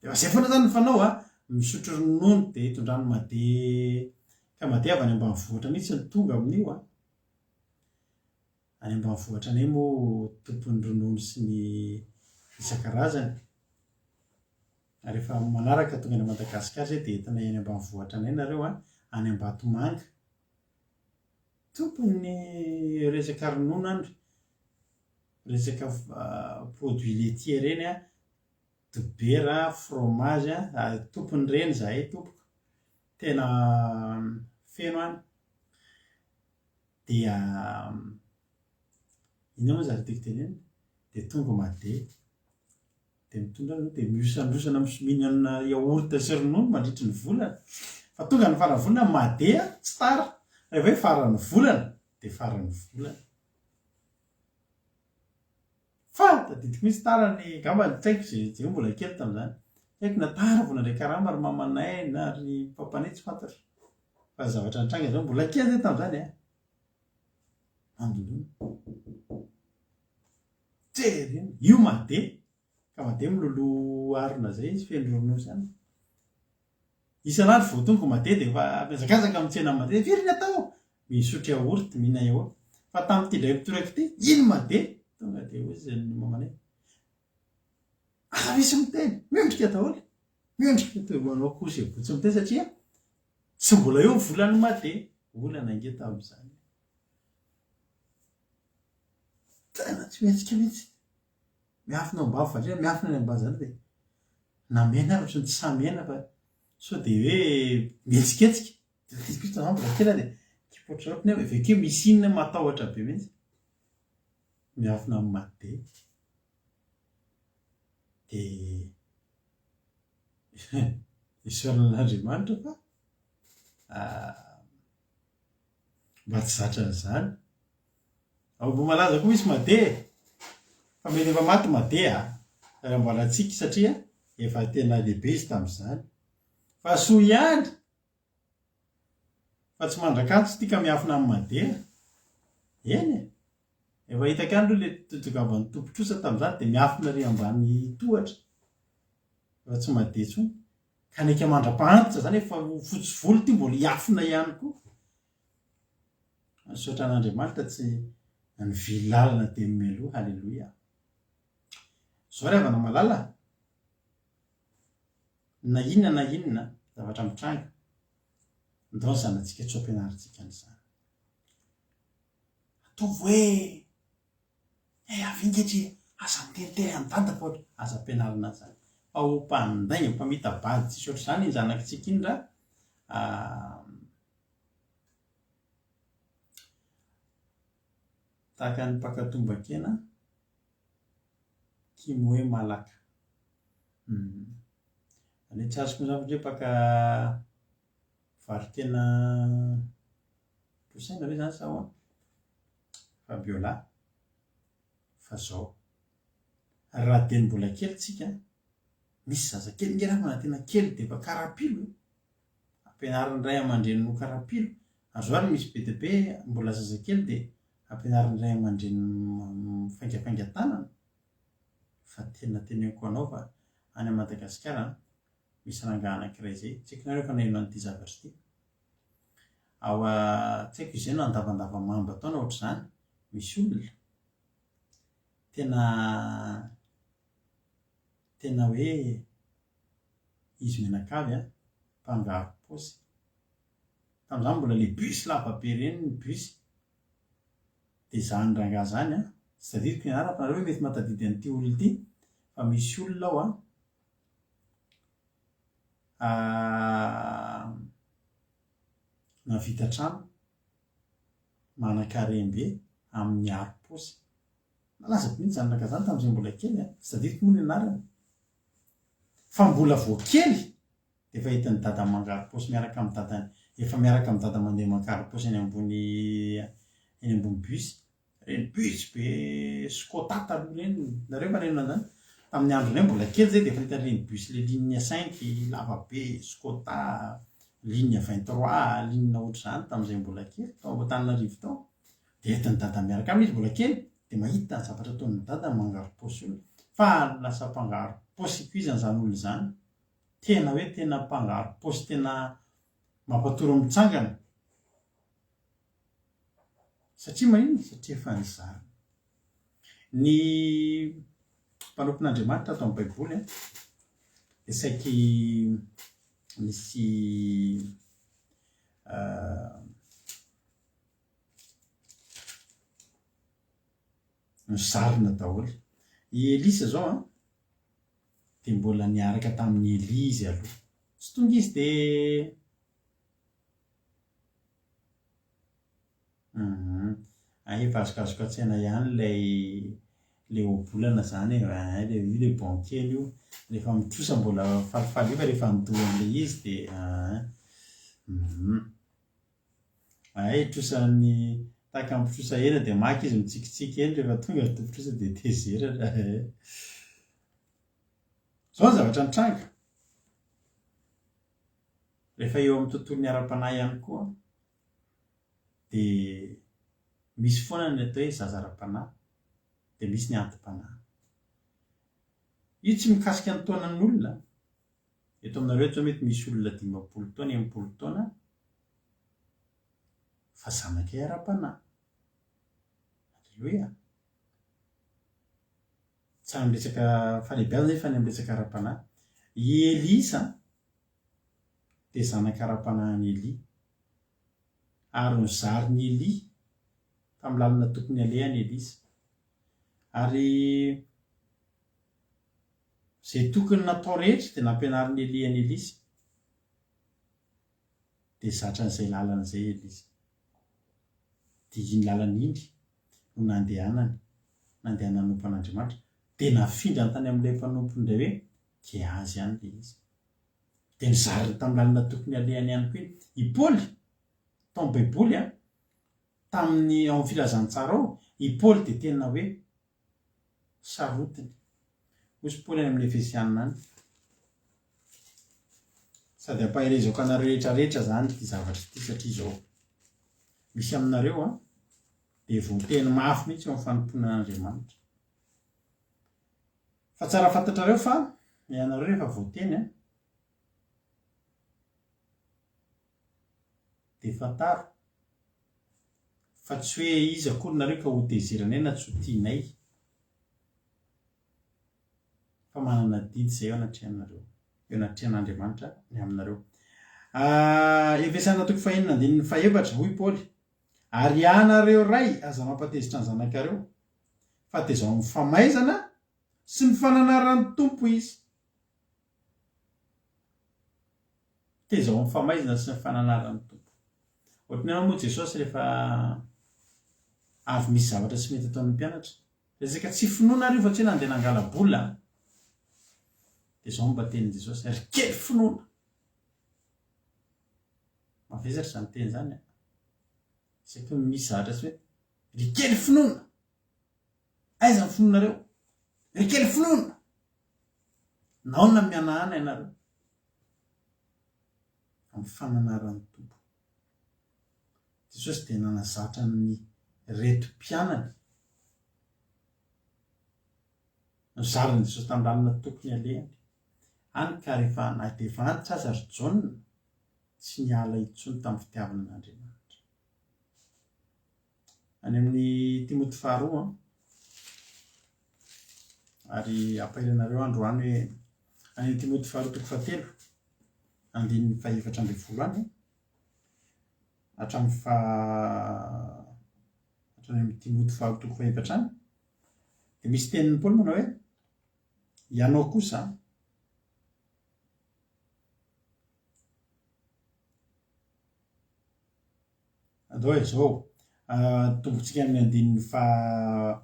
Dia efa izay foana izany ny fanao a, misotro ronono dia itondran'i Made, ka Made avy any ambanivohitra mihitsy no tonga amin'io a. Any ambanivohitra anay moa tompon'ny ronono sy ny isan-karazany. Ary rehefa manaraka tonga any Madagasikara izay dia entinay any ambanivohitra anay nareo a, any Ambatomanga. Tompon'ny resaka ronono any, resaka produits laitiers ireny a, dobera, fromage a, tompon'ireny izahay tompoko. Tena feno any. Dia inona moa zavatra tiako tenenina? Dia tonga Made. Dia mitondra aloha dia miosandrosana mihinana yaourt sy ronono mandritry ny volana. Fa tonga ny faran'ny volana Made tsy tara. Rehefa hoe faran'ny volana dia faran'ny volana. Fa tadidiko mihitsy tara ny angamba tsy haiko izay jereo mbola kely tamin'izany. Tsy haiko na tara vao nandray karama ry mamanay na ry papanay tsy fantatro. Fa ny zavatra nitranga izao mbola kely zay tamin'izany an. Mandondona. Jerena. Io Made. Ka Made miloloha harona zay izy feno ronono zany. Isan'andro vao tonga Made dia efa mihazakazaka mitsena an'i Made. Firy ny atao? Misotro yaourt, mihinana yaourt. Fa tamin'ity indray mitoraka ity, iny Made. Tonga dia hoy izy ny mamanay. Aza misy miteny, miondrika daholo. Miondrika toy manao kosa e, tsy miteny satria tsy mbola eo ny volan'i Made. Olana ange tamin'izany. Tena tsy mihetsika mihitsy. Miafina ao ambany fandriana, miafina any ambany zany dia na miaina ary ohatran'ny tsy sahy miaina fa sao dia hoe mihetsiketsika. Dia tadidiko mihitsy tamin'izany mbola kely aho dia kipoitra ohatran'ny hoe avy akeo misy inona matahotra be mihitsy. Miafina amin'ny mate. Dia isaorana an'Andriamanitra fa mba tsy zatra an'izany. Ao Ambohimalaza koa misy made e! Fa mety efa maty made a! Raha mbola antsika satria efa tena lehibe izy tamin'izany. Fa soa ihany fa tsy mandrak'antso ity ka miafina amin'ny made a! Eny e! Efa hitako ihany aloha le totogavan'ny tompon-trosa tamin'izany dia miafina ary ambany tohatra fa tsy made intsony. Ka naika mandra-pahantitra izany efa ho fotsy volo ity mbola hiafina ihany koa. Misaotra an'Andriamanitra tsy nivily lalana teny mialoha. Haleloia. Zao ry havana malala, na inona na inona zavatra mitranga, ndao ny zanatsika tsy ho ampianarintsika an'izany. Ataovy hoe eh avy ingahy ty aza miteniteny an'i dada fa ohatry, aza ampianarina an'izany. Fa ho mpandainga, mpamita-bady tsisy ohatr'izany iny zanakitsika iny raha tahaka ny mpaka tomban-kena Kimoe Malaka. Izany hoe tsy azoko moa izany fa hoe mpaka varo-kena trosaina ve izany sa ahoana? Fabiola, fa zao, raha dieny mbola kely tsika, misy zazakely nge raha tena kely dia efa karapilo e! Ampianarin'ny ray aman-dreniny ho karapilo, ary zao ary misy be dia be mbola zazakely dia ampianarin'ny ray aman-dreniny mifaingafaingan-tanana, fa tena teneniko anao fa any Madagasikara an, misy rangahy anankiray izay, tsy haiko nareo efa naheno an'ity zavatra ity, ao tsy haiko izay na Andavandavamamba tao na ohatr'izany, misy olona tena tena hoe izy mianakavy an, mpangaro paosy, tamin'izany mbola le bus lava be ireny ny bus, dia izany rangahy izany an, tsy tadidiko ny anarany fa nareo ve mety mahatadidy an'ity olona ity, fa misy olona ao an, Nahavita trano manan-karem-be amin'ny harom-paosy. Nalaza be mihitsy izany rangahy izany tamin'izay mbola kely an! Tsy tadidiko moa ny anarany. Fa mbola vao kely dia efa hitan'i dada mangaro-paosy miaraka amin'ny dadany, efa miaraka amin'i dada mandeha mangaro-paosy eny ambony eny ambony bus. Ireny bus be Skoda taloha ireny, nareo efa naheno an'izany? Tamin'ny andronay mbola kely zay dia efa nahita an'ireny bus le ligne cinq lava be Skoda, ligne 23, ligne ohatr'izany tamin'izay mbola kely, tao Antananarivo tao. Dia entin'i dada miaraka aminy izy mbola kely, dia mahita ny zavatra ataon'i dada mangaro-paosy olona. Fa lasa mpangaro-paosy koa izany olona izany. Tena hoe tena mpangaro-paosy tena mampatory mitsangana. Satria maninona? Satria efa nizarina. Ny mpanompon'Andriamanitra ato amin'ny Baiboly dia saiky misy nozarina daholo. I Elisa izao an, dia mbola niaraka tamin'i Elia izy aloha. Tsy tonga izy dia Hum hay efa azokazoko an-tsaina ihany ilay ilay ohabolana izany e, hay ilay io ilay bon kely io, rehefa mitrosa mbola falifaly eo fa rehefa handoa an'ilay izy dia aa hum hay trosan'ny tahaka ny mpitrosa hena dia maka izy mitsikitsiky eny rehefa tonga ny tompon-trosa dia tezerana eh. Izao ny zavatra nitranga. Rehefa eo amin'ny tontolon'ny ara-panahy ihany koa dia misy foana ny atao hoe zaza ara-panahy dia misy ny anti-panahy. Io tsy mikasika ny taonan'ny olona. Eto aminareo eto izao mety misy olona 50 taona, 60 taona fa zanakay ara-panahy. Aleloia. Tsy amin'ny resaka fahalehibiazana izy fa ny amin'ny resaka ara-panahy. I Elisa dia zanaka ara-panahin'i Elia, ary nozarin'i Elia tamin'ny lalana tokony halehany Elisa. Ary izay tokony natao rehetra dia nampianarin'i Elia an'i Elisa. Dia zatra an'izay lalana izay Elisa. Dia iny lalana iny no nandehanany. nandeha nanompo an'Andriamanitra. Dia nafindrany tany amin'ilay mpanompony indray hoe Gehazy ihany ilay izy. Dia nozariny tamin'ny lalana tokony halehany ihany koa iny. I Paoly, tao amin'ny Baiboly, tamin'ny ao amin'ny Filazantsara ao, i Paoly dia tena hoe sarotiny. Hoy i Paoly any amin'ny Efesianina any. Sady ampaherezako anareo rehetra rehetra izany ity zavatra ity satria izao. Misy aminareo an, dia voateny mafy mihitsy eo amin'ny fanompoana an'Andriamanitra. Fa tsara fantatrareo fa ianareo rehefa voateny an, dia fantaro fa tsy hoe iza akory nareo ka ho tezeranay na tsy ho tianay fa manana adidy izay eo anatrehanareo, eo anatrehan'Andriamanitra ny aminareo. Efesiana toko fahenina andininy fahefatra, hoy Paoly, Ary ianareo ray aza mampatezitra ny zanakareo, fa tezao amin'ny famaizana sy ny fananaran'ny Tompo izy. Tezao amin'ny famaizana sy ny fananaran'ny Tompo. Ohatran'ny ahoana moa Jesosy rehefa avy misy zavatra tsy mety ataon'ny mpianatra? Resaka tsy finoana ary io fa tsy hoe nandeha nangala-bola. Dia izao no mba tenin'i Jesosy, ry kely finoana! Mavesatra izany teny izany an! Isaky ny misy zavatra tsy mety, ry kely finoana! Aiza ny finoanareo? Ry kely finoana! Nahoana no mihanahana ianareo? Amin'ny fananaran'ny Tompo. Jesosy dia nanazatra ny reto mpianany. Nozarin'i Jesosy tamin'ny lalana tokony alehany. Hany ka rehefa na dia efa antitra aza ry Jaona, tsy niala intsony tamin'ny fitiavana an'Andriamanitra. Any amin'ny Timoty faharoa, ary ampahery anareo androany hoe any amin'ny Timoty faharoa toko fahatelo, andininy fahefatra ambin'ny folo any, hatramin'ny faha hatrany amin'ny Timoty faharoa toko fahefatra any, dia misy tenin'i Paoly manao hoe ianao kosa Andao e, zao, tombontsika amin'ny andininy faha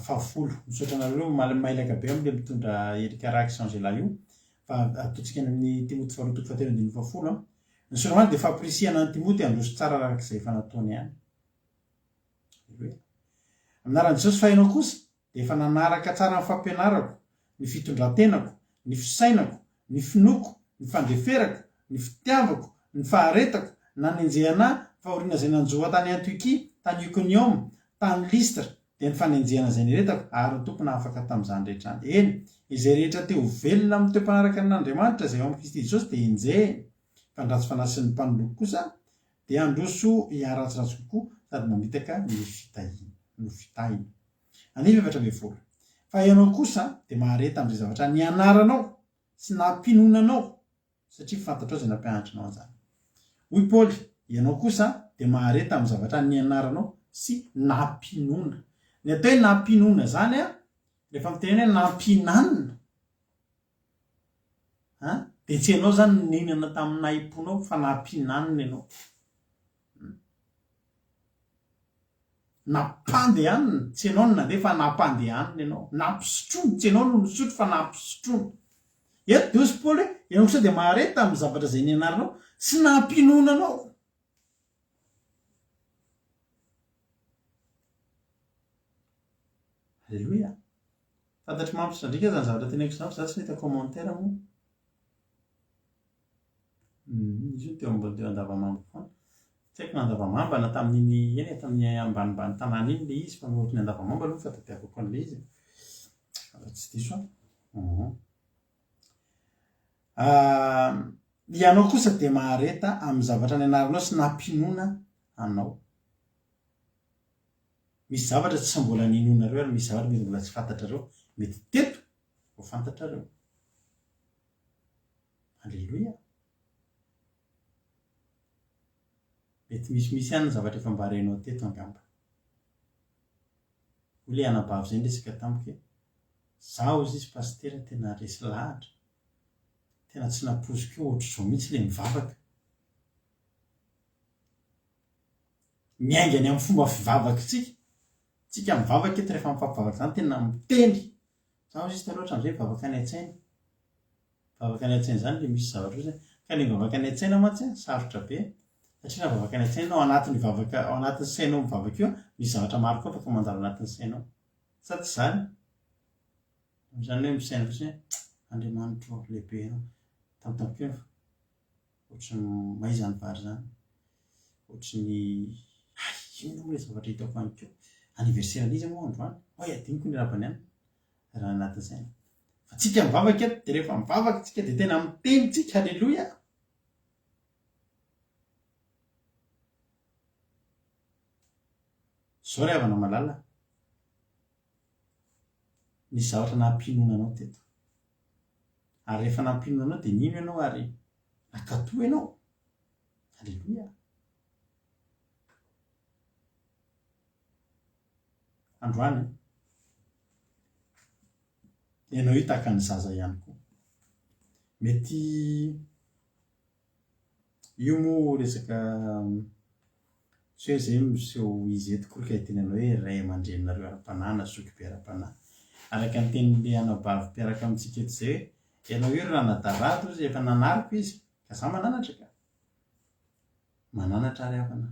fahafolo. Misaotra anareo aloha mailaka be amin'ilay mitondra Eric Raky sy Angela io. Fa ataontsika any amin'ny Timoty faharoa toko fahatelo andininy fahafolo an. Ny soromany dia fampirisihana an'i Timoty handroso tsara araka izay efa nataony ihany. Aleloia. Amin'ny anaran'i Jesosy fa ianao kosa dia efa nanaraka tsara ny fampianarako, ny fitondran-tenako, ny fisainako, ny finoako, ny fandeferako, ny fitiavako, ny faharetako, nanenjehana ahy, fahoriana izay nanjo ahy tany Antiokia, tany Ikonioma, tany Lystra, dia ny fanenjehana izay niaretako, ary ny Tompo nahafaka tamin'izany rehetra izany. Eny, izay rehetra te ho velona amin'ny toe-panaraka an'Andriamanitra izay ao amin'i Kristy Jesosy dia enjehiny, fa ny ratsy fanahy sy ny mpanoloky kosa dia handroso hiharatsiratsy kokoa sady mamitaka ny fitahiana, no fitahina. Andininy 14. Fa ianao kosa dia mahareta amin'izay zavatra nianaranao sy nampinoana anao, satria fantatrao izay nampianatra anao an'izany. Hoy Paoly, Ianao kosa dia mahareta amin'ny zavatra nianaranao sy nampinoana. Ny atao hoe nampinoana izany an, rehefa miteny hoe nampinanina, an, dia tsy ianao izany no nihinana tamin'ny nahim-ponao fa nampinanina ianao. Nampandehanina, tsy ianao no nandeha fa nampandehanina ianao. Nampisotroina, tsy ianao no nisotro fa nampisotroina. Eto dia hozy Paoly hoe, ianao kosa dia mahareta amin'ny zavatra izay nianaranao sy nampinoana anao. Aleloia. Fantatry Mampisandriaka izany zavatra teneniko izany fa za tsy nahita commentaire moa. Izy io teo ambony teo Andavamamba foana. Tsy haiko na Andavamamba na tamin'iny eny e, tamin'ny ambanimbany tanàna iny ilay izy fa ohatran'ny Andavamamba aloha ny fahatadiavako an'ilay izy e. Raha tsy diso aho. Ianao kosa dia mahareta amin'ny zavatra nianaranao sy nampinoana anao. Misy zavatra tsy mbola ninoanareo ary misy zavatra mety mbola tsy fantatrareo. Mety teto vao fantatrareo. Aleloia! Mety misimisy ihany ny zavatra efa mba renao teto angamba. Hoy ilay anabavy izay niresaka tamiko hoe, Za hozy izy pasitera tena resy lahatra, tena tsy nampoiziko hoe ohatr'izao mihitsy ilay mivavaka. Miainga ny amin'ny fomba fivavakitsika. Tsika mivavaka eto rehefa mifampivavaka izany tena miteny. Za hozy izy taloha hatramin'izay mivavaka any an-tsaina. Mivavaka any an-tsaina izany dia misy zavatra ohatry ka ilay mivavaka any an-tsaina mantsy an, sarotra be satria raha mivavaka any an-tsaina ianao ao anatin'io vavaka ao anatin'ny sainao mivavaka io an, misy zavatra maro koa afaka mandalo anatin'ny sainao. Sa tsy izany? Izany hoe misaina fotsiny hoe Andriamanitro ô, lehibe ianao. Tampotampoka eo Ohatry ny may izany vary izany. Ohatry ny hay, inona moa ilay zavatra hitako any koa? Anniversaire an'iza moa androany? Oay, adinoko ny rabany any. Raha anatin'ny saina. Fa tsika mivavaka eto, dia rehefa mivavaka tsika dia tena miteny tsika, aleloia! Zao ry havana malala, nisy zavatra nampinoana anao teto. Ary rehefa nampinoana anao dia nino ianao ary nankatò ianao. Aleloia. Androany, ianao io tahaka ny zaza ihany koa. Mety Io moa resaka tsy hoe zay miseho izy eto koa ka hiteny anao hoe ray aman-dreninareo ara-panahy na zokibe ara-panahy. Araka ny tenin'ilay anabavy mpiaraka amintsika eto izay hoe ianao io ry ranadahy rado hozy efa nanariko izy ka za mananatra ka. Mananatra ary havana.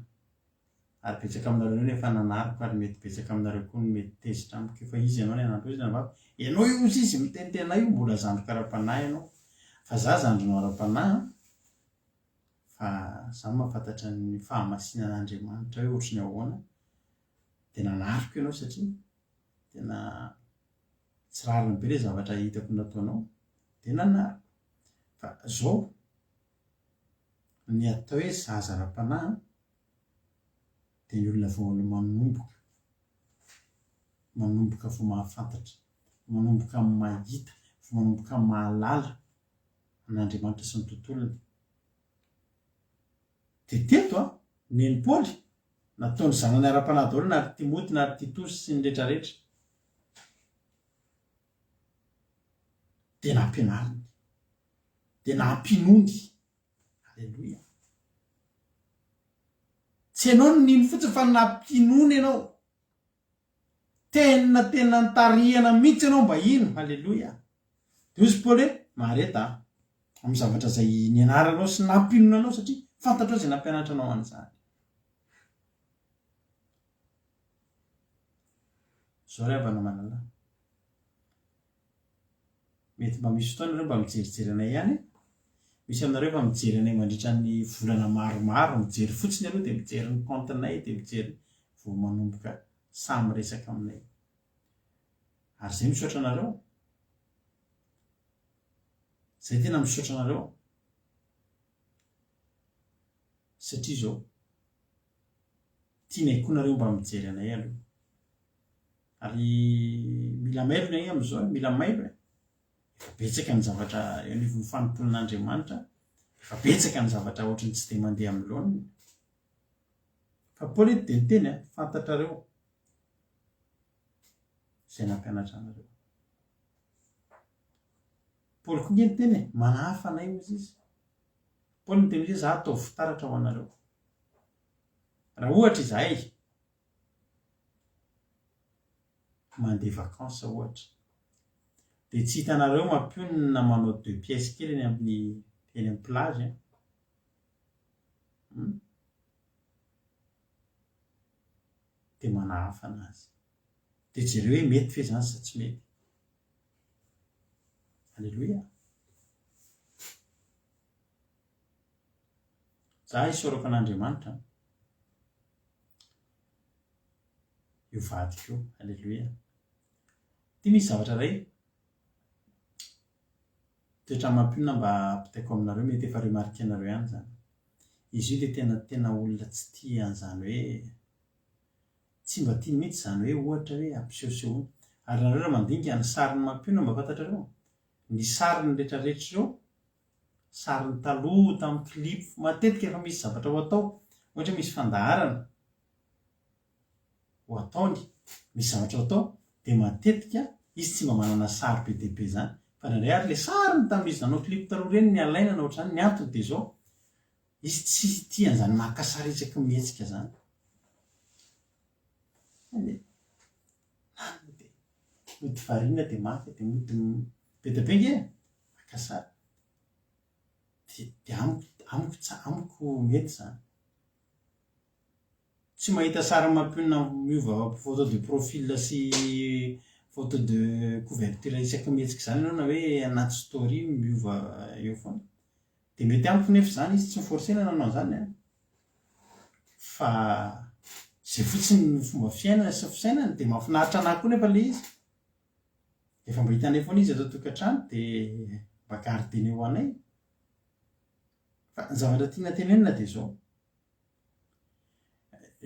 Ary betsaka aminareo ireo no efa nanariko ary mety betsaka aminareo koa no mety tezitra amiko io fa iza ianao ny anandro iza ny anabavy? Ianao io hozy izy miteniteny anay io mbola zandriko ara-panahy ianao fa za zandrinao ara-panahy an! Fa za mahafantatra ny fahamasinan'Andriamanitra hoe ohatry ny ahoana dia nanariko ianao satria tena tsy rariny be ilay zavatra hitako nataonao dia nanariko fa zao ny atao hoe zaza ara-panahy dia ny olona vao manomboka, manomboka vao mahafantatra, manomboka mahita, vao manomboka mahalala an'Andriamanitra sy ny tontolony. Dia teto an, nen'i Paoly, nataony zanany ara-panahy daholo na ry Timoty na ry Titosy sy ny retraretra. Dia nampianariny. Dia nampinoany. Aleloia. Tsy ianao no nino fotsiny fa nampinoana ianao. Tena tena nitarihana mihitsy ianao mba hino. Aleloia. Dia hoy Paoly hoe, mahareta amin'ny zavatra izay nianaranao sy nampinoana anao satria fantatrao izay nampianatra anao an'izany. Izao ry havana malala. Mety mba misy fotoana nareo mba mijerijery anay ihany e! Misy aminareo efa mijery anay mandritra ny volana maromaro, mijery fotsiny aloha dia mijery ny compte-nay dia mijery vao manomboka sahy miresaka aminay. Ary zay misaotra anareo. Zay tena misaotra anareo. Satria zao, tianay koa nareo mba mijery anay aloha. Ary mila mailo ny ahy amin'izao e, mila mailo e. Efa betsaka ny zavatra eo anivon'ny fanompoan'Andriamanitra, efa betsaka ny zavatra ohatran'ny tsy dia mandeha amin'ny laoniny. Fa Paoly eto dia niteny a, fantatrareo izay nampianatra anareo. Paoly koa nge niteny e, manahafa anay hozy izy. Paoly niteny hoe za ataovy fitaratra ho anareo. Raha ohatra izahay mandeha vacances ohatra dia tsy hitanareo mampionona manao deux pièces kely eny amin'ny eny amin'ny plage an! Hum? Dia manahafa anazy. Dia jereo hoe mety ve izany sa tsy mety. Alléluia. Za isaorako an'Andriamanitra an. Io vadiko io. Aleloia. Ity misy zavatra iray toetra mampionona mba ampitaiko aminareo, mety efa remarquer-nareo ihany izany. Izy io dia tena tena olona tsy tia an'izany hoe tsy mba tiany mihitsy izany hoe ohatra hoe ampisehosehoana. Ary nareo raha mandinika ny sarin'ny mampionona mba fantatrareo? Ny sariny retraretra ireo sariny taloha tamin'ny clip matetika efa misy zavatra ho atao ohatra hoe misy fandaharana ho ataony misy zavatra ho atao dia matetika izy tsy mba manana sary be dia be izany fa indraindray ary le sariny tamin'izy nanao clip taloha ireny ny alaina na ohatr'izany ny antony dia izao izy tsy tia an'izany maka sary isaky ny mihetsika izany. Mody variana dia maka dia mody be dia be nge e! Maka sary. Dia dia amiko amiko tsa amiko mety izany. Tsy mahita sary mampionona miova photo de profil sy photo de couverture isaky ny mihetsika izany ianao na hoe anaty story miova eo foana. Dia mety amiko nefa izany izy tsy mi-forcer-na nanao an'izany an! Fa izay fotsiny ny fomba fiainana sy fisainany dia mahafinaritra anah koa nefa ilay izy. Efa mba hitanay foana izy ato an-tokantrano dia mba garder-ny ho anay. Fa ny zavatra tiana tenenina dia izao.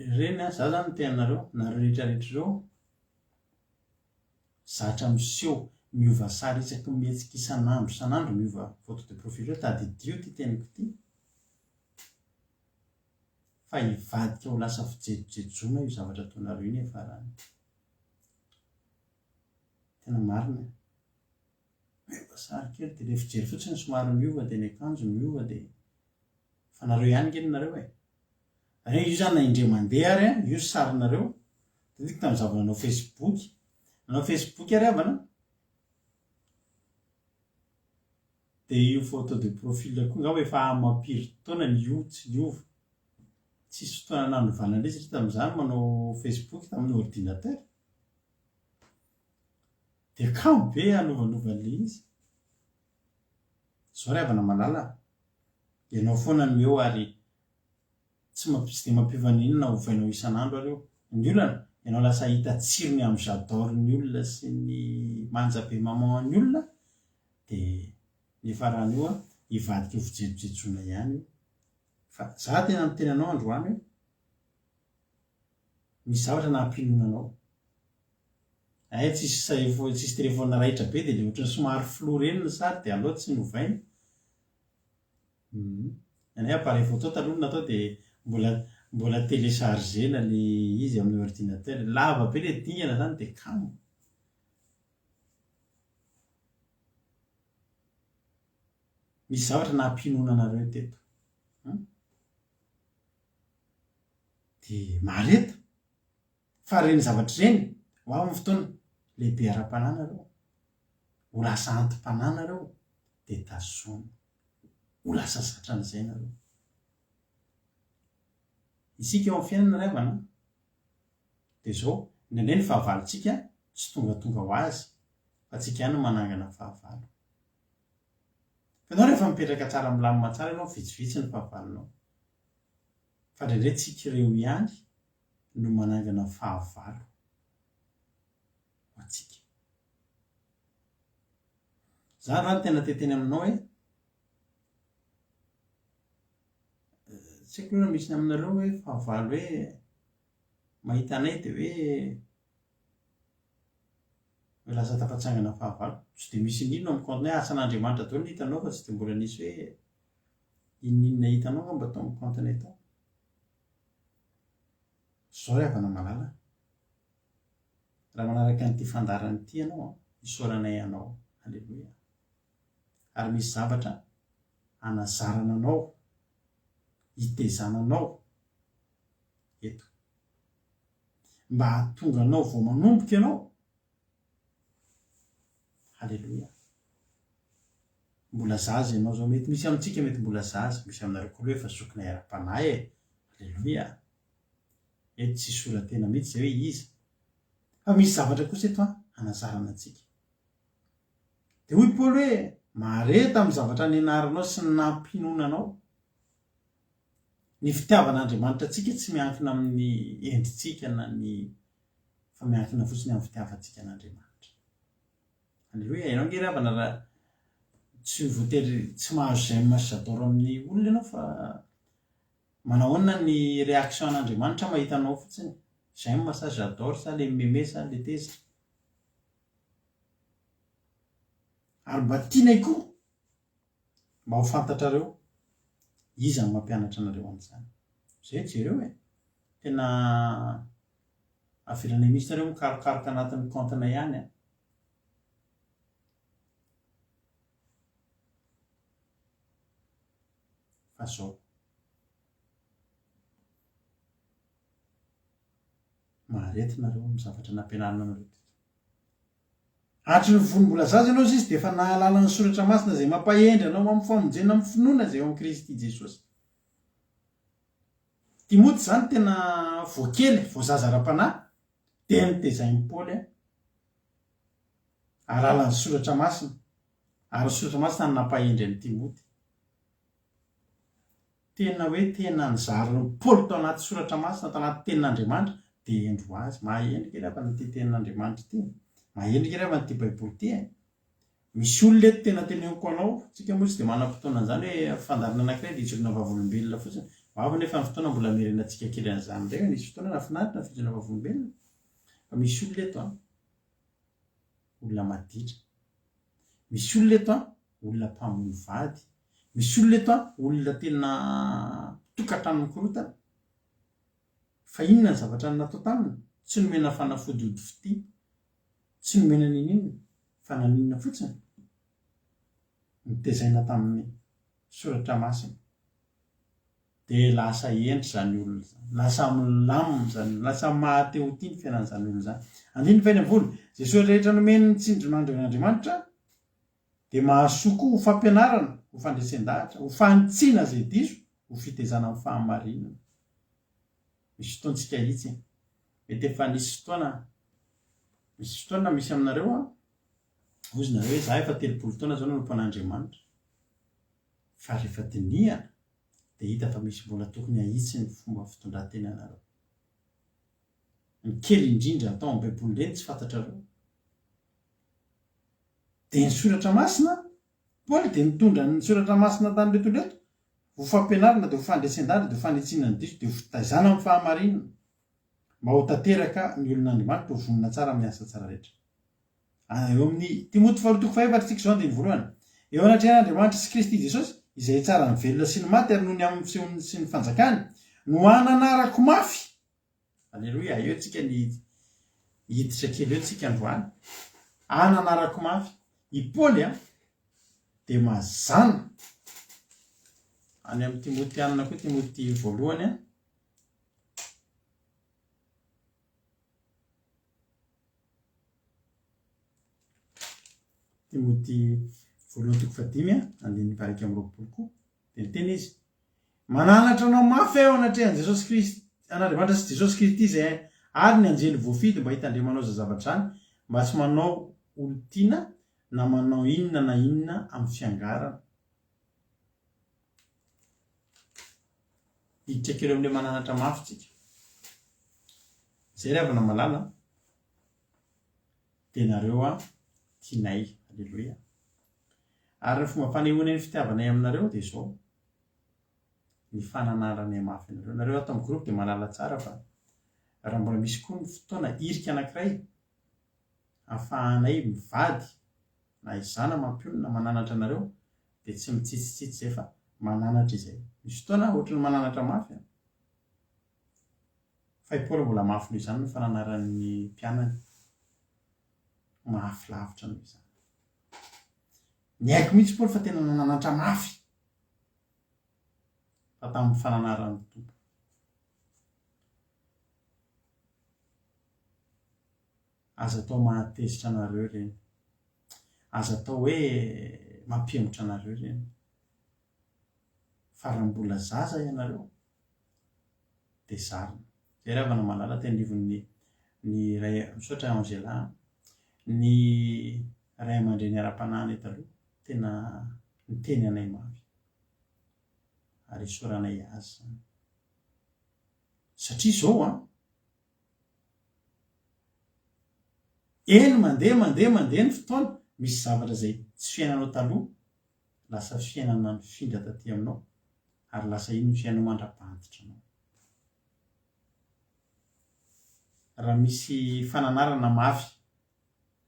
Ireny an, za zany miteny anareo, nareo rehetra rehetra ireo, zatra miseho, miova sary isaky ny mihetsika isan'andro isan'andro miova photo de profil eo, tadidio ity teniko ity, fa hivadika ho lasa fijejojejoana io zavatra ataonareo io nefa farany. Tena marina e. Miova sary kely dia le fijery fotsiny somary miova dia ny akanjo miova dia Fa nareo ihany nge nareo e. Ary io zany na indray mandeha ary an, io sarinareo, tadidiko tamin'ny za vao nanao facebook, nanao facebook ary havana, dia io photo de profil koa angamba efa amam-piry taona ny io tsy niova, tsisy fotoana nanovana an'ilay izy satria tamin'izany manao facebook tamin'ny ordinateur, dia kamo be hanovanova an'ilay izy. Zao ry havana malala a! Ianao foana no eo ary tsy tsy dia mampiova n'inona na ovainao isan'andro ary io. Ny olana, ianao lasa hahita tsirony amin'ny j'adore ny olona sy ny manja be maman an'ny olona dia ny hiafarany io hivadika ho fijejojejoana ihany io. Fa za tena miteny anao androany hoe misy zavatra nampinoana anao. Hay tsisy tsisy telephone raitra be dia le ohatran'ny somary flou ireny ny sary dia aleo tsy novaina. Hum. Ny anay appareil photo taloha no natao dia mbola mbola télécharger-na le izy amin'ny ordinateur. Lava be le dingana zany dia kamo. Misy zavatra nampinoana anareo teto. Hum. Dia mahareta. Fa ireny zavatra ireny, ho avy ny fotoana, lehibe ara-panahy nareo, ho lasa anti-panahy nareo, dia tazomy. Ho lasa zatra an'izay nareo. Isika eo amin'ny fiainana ry havana, dia izao, indraindray ny fahavalontsika tsy tongatonga ho azy, fa tsika ihany no manangana fahavalo. Fa ianao rehefa mipetraka tsara milamina tsara ianao, vitsivitsy ny fahavalonao. Fa indraindray tsika ireo ihany no manangana fahavalo ho antsika. Za androany tena te hiteny aminao hoe tsy haiko aloha na misy ny aminareo hoe fahavalo hoe mahita anay dia hoe hoe lasa tafatsangana fahavalo. Tsy dia misy n'inona amin'ny compte-nay, asan'Andriamanitra daholo ny hitanao fa tsy dia mbola nisy hoe n'inon'inona hitanao angamba tao amin'ny compte-nay tao. Zao ry havana malala a! Raha manaraka an'ity fandaharana ity ianao an, isaoranay anao. Aleloia. Ary misy zavatra anazarana anao, hitezana anao eto. Mba hahatonga anao vao manomboka ianao. Aleloia. Mbola zaza ianao zao, mety misy amintsika mety mbola zaza, misy aminareo koa aloha efa zokinay ara-panahy e. Aleloia. Eto tsy soratena mihitsy izay hoe iza. Fa misy zavatra kosa eto an, hanazarana antsika. Dia hoy Paoly hoe, mahareta amin'ny zavatra nianaranao sy ny nampinoana anao. Ny fitiavan'Andriamanitra antsika tsy miankina amin'ny endritsika na ny fa miankina fotsiny amin'ny fitiavantsika an'Andriamanitra. Aleloia, ianao nge ry havana raha tsy voatery tsy mahazo j'aime sy j'adore amin'ny olona ianao fa Manahoana ny réaction an'Andriamanitra mahita anao fotsiny? J'aime sa j'adore sa le mimeme sa le tezitra? Ary mba tianay koa mba ho fantatrareo iza no mampianatra anareo an'izany. Zay jereo e! Tena avelanay mihitsy nareo mikarokaroka anatin'ny compte-nay ihany an! Fa zao. Maharety nareo amin'ny zavatra nampianarina anareo teto. Hatry ny fony mbola zaza ianao sisa dia efa nahalala ny soratra masina izay mampahendry anao amin'ny famonjena amin'ny finoana izay ao amin'i Kristy Jesosy. Timoty izany tena vao kely, vao zaza ara-panahy, dia notezain'i Paoly hahalala ny soratra masina, ary ny soratra masina no nampahendry an'i Timoty. Tena hoe tena nizarin'i Paoly tao anaty soratra masina, tao anaty tenin'Andriamanitra, dia hendry ho azy. Mahahendry kely havana ity tenin'Andriamanitra ity e. Mahahendry kely havana ity Baiboly ity e. Misy olona eto tena teneniko anao, tsika moa tsy dia manam-potoana an'izany hoe fandaharana anankiray dia hijoroana vavolombelona fotsiny. Ho avy nefa ny fotoana mbola hamerenantsika kely an'izany indray, nisy fotoana nahafinaritra ny fijoroana vavolombelona. Fa misy olona eto an, olona maditra. Misy olona eto an, olona mpamono vady. Misy olona eto an, olona tena tokantrano mikorontana. Fa inona ny zavatra natao taminy? Tsy nomena fanafody ody fitia. Tsy nomena niniana fa naninona fotsiny? Notezaina tamin'ny soratra masina. Dia lasa hendry izany olona izany. Lasa milamina izany olona, lasa maha te ho tia ny fiainan'izany olona izany. Andininy fahenina ambin'ny folo, Izay soa rehetra nomen'ny tsindrimandrin'Andriamanitra dia mahasoa koa ho fampianarana, ho fandresen-dahatra, ho fanitsiana izay diso, ho fitezana amin'ny fahamarinana. Misy fotoantsika hitsy e. Mety efa nisy fotoana, misy fotoana misy aminareo an, hozy nareo hoe za efa 30 taona zao nanompo an'Andriamanitra. Fa rehefa dinihana dia hita fa misy mbola tokony hahitsy ny fomba fitondran-tenanareo. Ny kely indrindra atao amin'ny Baiboly ireny tsy fantatrareo. Dia ny soratra masina Paoly dia nitondra ny soratra masina tany reto reto ho fampianarana dia ho fandresen-dahatra dia ho fanitsiana ny diso dia ho fitaizana amin'ny fahamarinana mba ho tanteraka ny olon'Andriamanitra ho vonona tsara amin'ny asa tsara rehetra. Eo amin'ny Timoty faharoa toko fahefatra isika izao andininy voalohany. Eo anatrehan'Andriamanitra sy Kristy Jesosy, izay hitsara ny velona sy ny maty ary noho ny amin'ny fisehony sy ny fanjakany, no hananarako mafy Aleloia, eo tsika ny hiditra kely eo tsika androany. Ananarako mafy. I Paoly a, dia mazàna any amin'ny Timotianina koa, Timoty voalohany a. Timoty voalohany toko fahadimy a, andininy faha 21 koa. Dia niteny izy, Mananatra anao mafy aho eo anatrehan'i Jesosy Kristy, an'Andriamanitra sy Jesosy Kristy izay ary ny anjely voafidy mba hitandremanao izany zavatra izany, mba tsy manao olon-tiana na manao inona na inona amin'ny fiangarana. Hiditra kely eo amin'ilay mananatra mafy tsika. Izay ry havana malala an. Dia nareo an, tianay. Aleloia. Ary ny fomba fanehoanay ny fitiavanay aminareo dia izao, ny fananaranay mafy anareo. Nareo ato amin'ny groupe dia mahalala tsara fa raha mbola misy koa ny fotoana irika anankiray ahafahanay mivady na izaho na mampionona mananatra anareo dia tsy mitsitsitsitsy izay fa mananatra izay. Misy fotoana ohatry ny mananatra mafy an! Fa i Paoly mbola mafy noho izany ny fananaran'ny mpianany. Mafy lavitra noho izany. Niaiky mihitsy Paoly fa tena nananatra mafy fa tamin'ny fananaran'ny Tompo. Aza atao mahatezitra anareo ireny. Aza atao hoe mampihemotra anareo ireny. Fa raha mbola zaza ianareo dia zarina. Zay ry havana malala teny anivon'ny ny ray misaotra Angela a. Ny ray aman-dreny ara-panahy anay taloha tena niteny anay mafy ary isaoranay azy izany. Satria izao an, eny mandeha mandeha mandeha ny fotoana, misy zavatra izay tsy fiainanao taloha lasa fiainana nifindra taty aminao ary lasa iny ny fiainanao mandra-pahantitra anao. Raha misy fananarana mafy,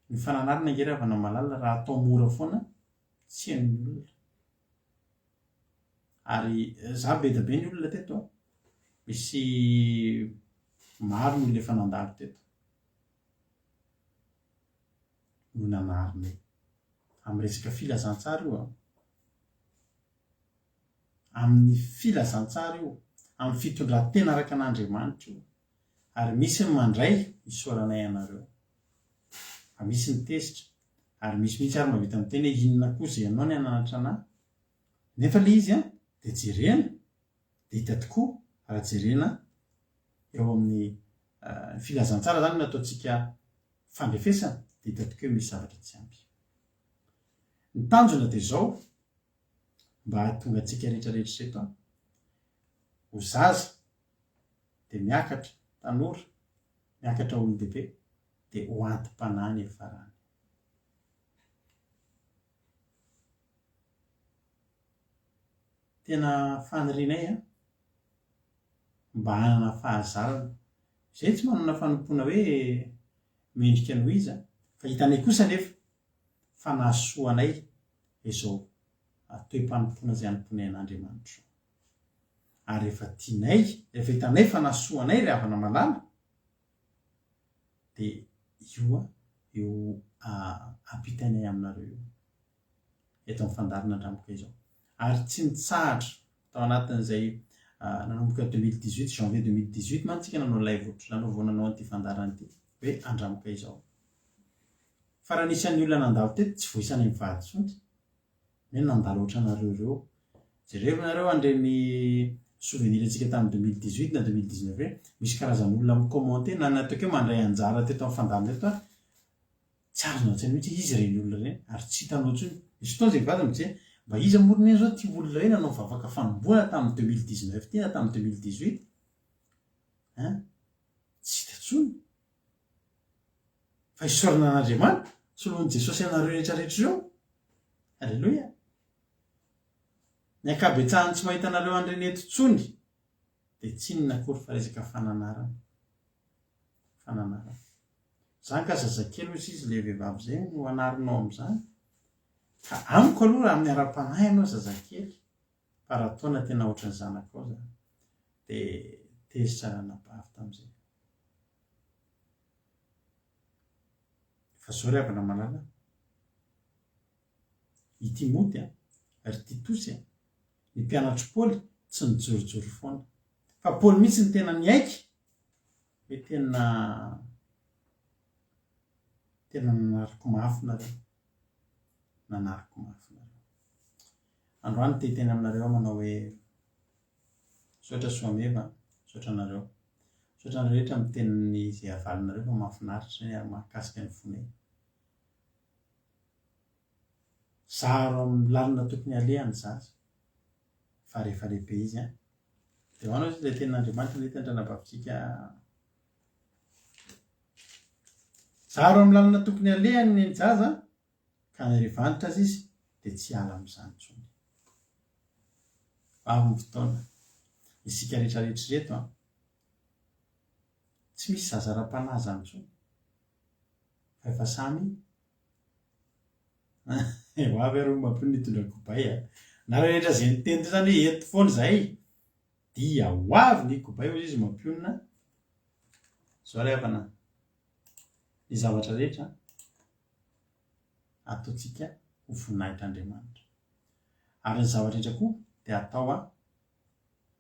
ny fananarana ange ry havana malala raha atao mora foana tsy hain'ny olona. Ary za be dia be ny olona teto an, misy maro ny olona efa nandalo teto no nanarinay. Amin'ny resaka filazantsara io an. Amin'ny filazantsara io, amin'ny fitondran-tena araka an'Andriamanitra io. Ary misy ny mandray, isaoranay anareo. Fa misy ny tezitra. Ary misy mihitsy ary mahavita miteny hoe inona koa izay ianao ny hananatra anà? Nefa ilay izy an, dia jerena, dia hita tokoa raha jerena eo amin'ny ny filazantsara izany no ataontsika fandrefesana, dia hita tokoa hoe misy zavatra tsy ampy. Ny tanjona dia izao, mba hahatonga antsika rehetra rehetra ireto an, ho zaza, dia miakatra tanora, miakatra olon-dehibe, dia ho anti-panahy ny hiafarany. Tena fanirianay an, mba hanana fahazarana. Izay tsy manana fanompoana hoe mendrika noho iza, fa hitanay kosa anefa fa nahasoa anay izao toe-panompoana izay anompoanay an'Andriamanitra izao. Ary rehefa tianay, rehefa hitanay fa nahasoa anay ry havana malala, dia io io ampitainay aminareo io eto amin'ny fandaharana Andramoka izao. Ary tsy nitsahatra tao anatin'izay nanomboka 2018, janvier 2018 mantsy tsika nanao live ohatr'izany vao nanao an'ity fandaharana ity hoe Andramoka izao. Fa raha nisy an'ny olona nandalo teto tsy voisanay mivady intsony. Hoe nandalo ohatranareo ireo. Jereo nareo an'ireny souvenir antsika tamin'ny 2018 na 2019 hoe misy karazan'olona mi-commenter na ny ataoko hoe mandray anjara teto amin'ny fandaharana teto ary tsy azonao an-tsaina mihitsy hoe iza ireny olona ireny ary tsy hitanao intsony. Misy fotoana izay mivady mijery mba iza moa ry neny izao ity olona hoe nanao vavaka fanombohana tamin'ny 2019 ity na tamin'ny 2018 hein? Tsy hita intsony. Fa isaorana an'Andriamanitra, soloin'i Jesosy anareo rehetra rehetra ireo. Aleloia. Ny ankabetsahan'ny tsy mahita anareo an'ireny eto intsony dia tsy inona akory fa resaka fananarana. Fananarana. Zany ka zazakely hoy izy ilay vehivavy izay no anarinao amin'izany. Ka amiko aloha raha amin'ny ara-panahy ianao zazakely, fa raha taona tena ohatran'ny zanakao zany, dia tezitra ranabavy tamin'izay. Fa zao ry havana malala a, i Timoty a, ry Titosy a, ny mpianatr'i Paoly tsy nijorojoro foana. Fa Paoly mihitsy no tena niaiky hoe tena tena nanariko mafy nareo. Nanariko mafy nareo. Androany te hiteny aminareo aho manao hoe Misaotra Soameva a! Misaotra anareo. Misaotra anareo rehetra amin'ny teniny izay avalinareo fa mahafinaritra izany ary mahakasika ny fonay. Zaro amin'ny lalana tokony haleha ny zaza fa rehefa lehibe izy an! Dia hoana ozy ilay tenin'Andriamanitra nety an-dranabavintsika Zaro amin'ny lalana tokony halehany ny zaza ka na rehefa antitra aza izy dia tsy hiala amin'izany intsony. Avy ny fotoana, isika rehetra rehetra ireto an, tsy misy zaza ara-panahy izany intsony fa efa samy ho avy ary hoy Mampionona hitondra kobay a. Nareo rehetra izay niteny teo izany hoe eto foana izahay dia ho avy ny kobay hoy izy Mampionona. Izao ry havana, ny zavatra rehetra ataontsika ho voninahitr'Andriamanitra. Ary ny zavatra rehetra koa dia atao a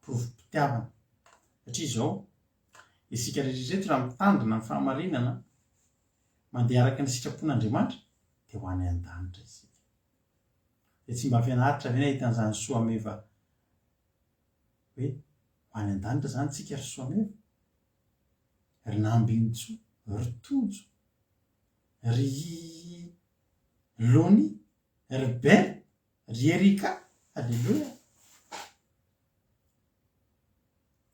porofom-pitiavana. Satria izao, isika rehetra ireto raha mitandrina ny fahamarinana, mandeha araka ny sitrapon'Andriamanitra, dia ho any an-danitra isika. Dia tsy mba finaritra ve nahita an'izany soameva hoe ho any an-danitra izany tsika ry soameva? Ry Nambinintsoa, ry Tojo, ry Loni, ry Ben, ry Erika, Aleloia!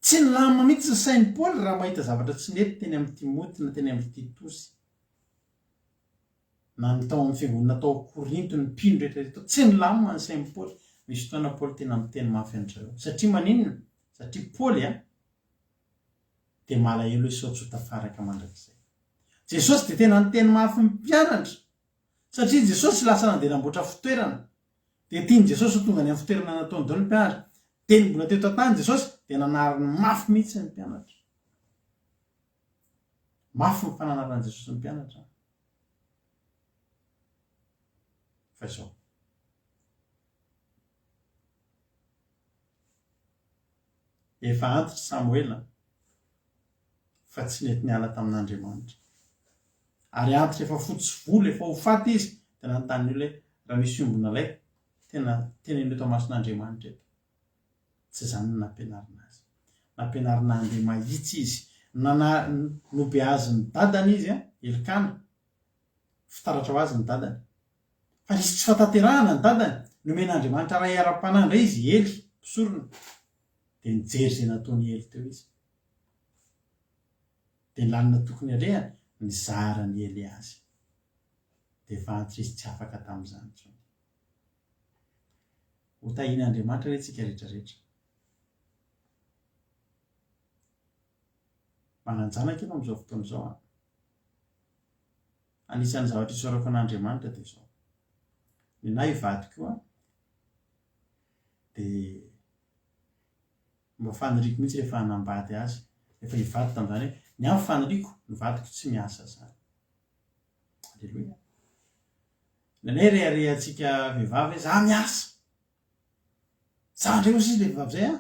Tsy nilamina mihitsy ny sain'i Paoly raha mahita zavatra tsy nety teny amin'i Timoty na teny amin'i Titosy, na ny tao amin'ny fiangonana tao Korinto, ny mpino rehetra rehetra tao. Tsy nilamina ny sain'i Paoly. Misy fotoana Paoly tena miteny mafy an-dry zareo. Satria maninona? Satria Paoly a, dia malahelo hoe sao tsy ho tafaraka mandrakizay. Jesosy dia tena niteny mafy ny mpianatra satria Jesosy lasa nandeha namboatra fitoerana. Dia tian'i Jesosy ho tonga any amin'ny fitoerana nataony daholo ny mpianatra. Dia ny mbola teto an-tany Jesosy dia nanariny mafy mihitsy ny mpianatra. Mafy ny fananaran'i Jesosy ny mpianatra. Fa izao. Efa antitra Samoela fa tsy nety niala tamin'Andriamanitra. Ary antitra efa fotsy volo, efa ho faty izy. Dia nanontany ny olona hoe, raha misy omby nalaiko, tena teneno eto amason'Andriamanitra eto. Tsy izany no nampianarina azy. Nampianarina handeha mahitsy izy. Nana, nobeazin'ny dadany izy, Elkana. Fitaratra ho azy ny dadany. Fa nisy tsy fahatanterahana ny dadany. Nomen'Andriamanitra ray ara-panahy indray izy, Ely, mpisorona. Dia nijery izay nataon'i Ely teo izy. Dia ny lalana tokony alehany, nizaran'i Ely azy. Dia efa antitra izy tsy afaka tamin'izany intsony. Ho tahian'Andriamanitra re tsika rehetra rehetra. Manan-janaka ianao amin'izao fotoana izao an. Anisan'ny zavatra isaorako an'Andriamanitra dia izao. Nenahy vadiko io an, dia mba faniriako mihitsy rehefa hanambady azy, rehefa hivady tamin'izany hoe, ny ahy ny faniriako, ny vadiko tsy miasa izany. Aleloia. Indraindray reharehantsika vehivavy hoe za miasa. Za ndray hozy izy le vehivavy zay an.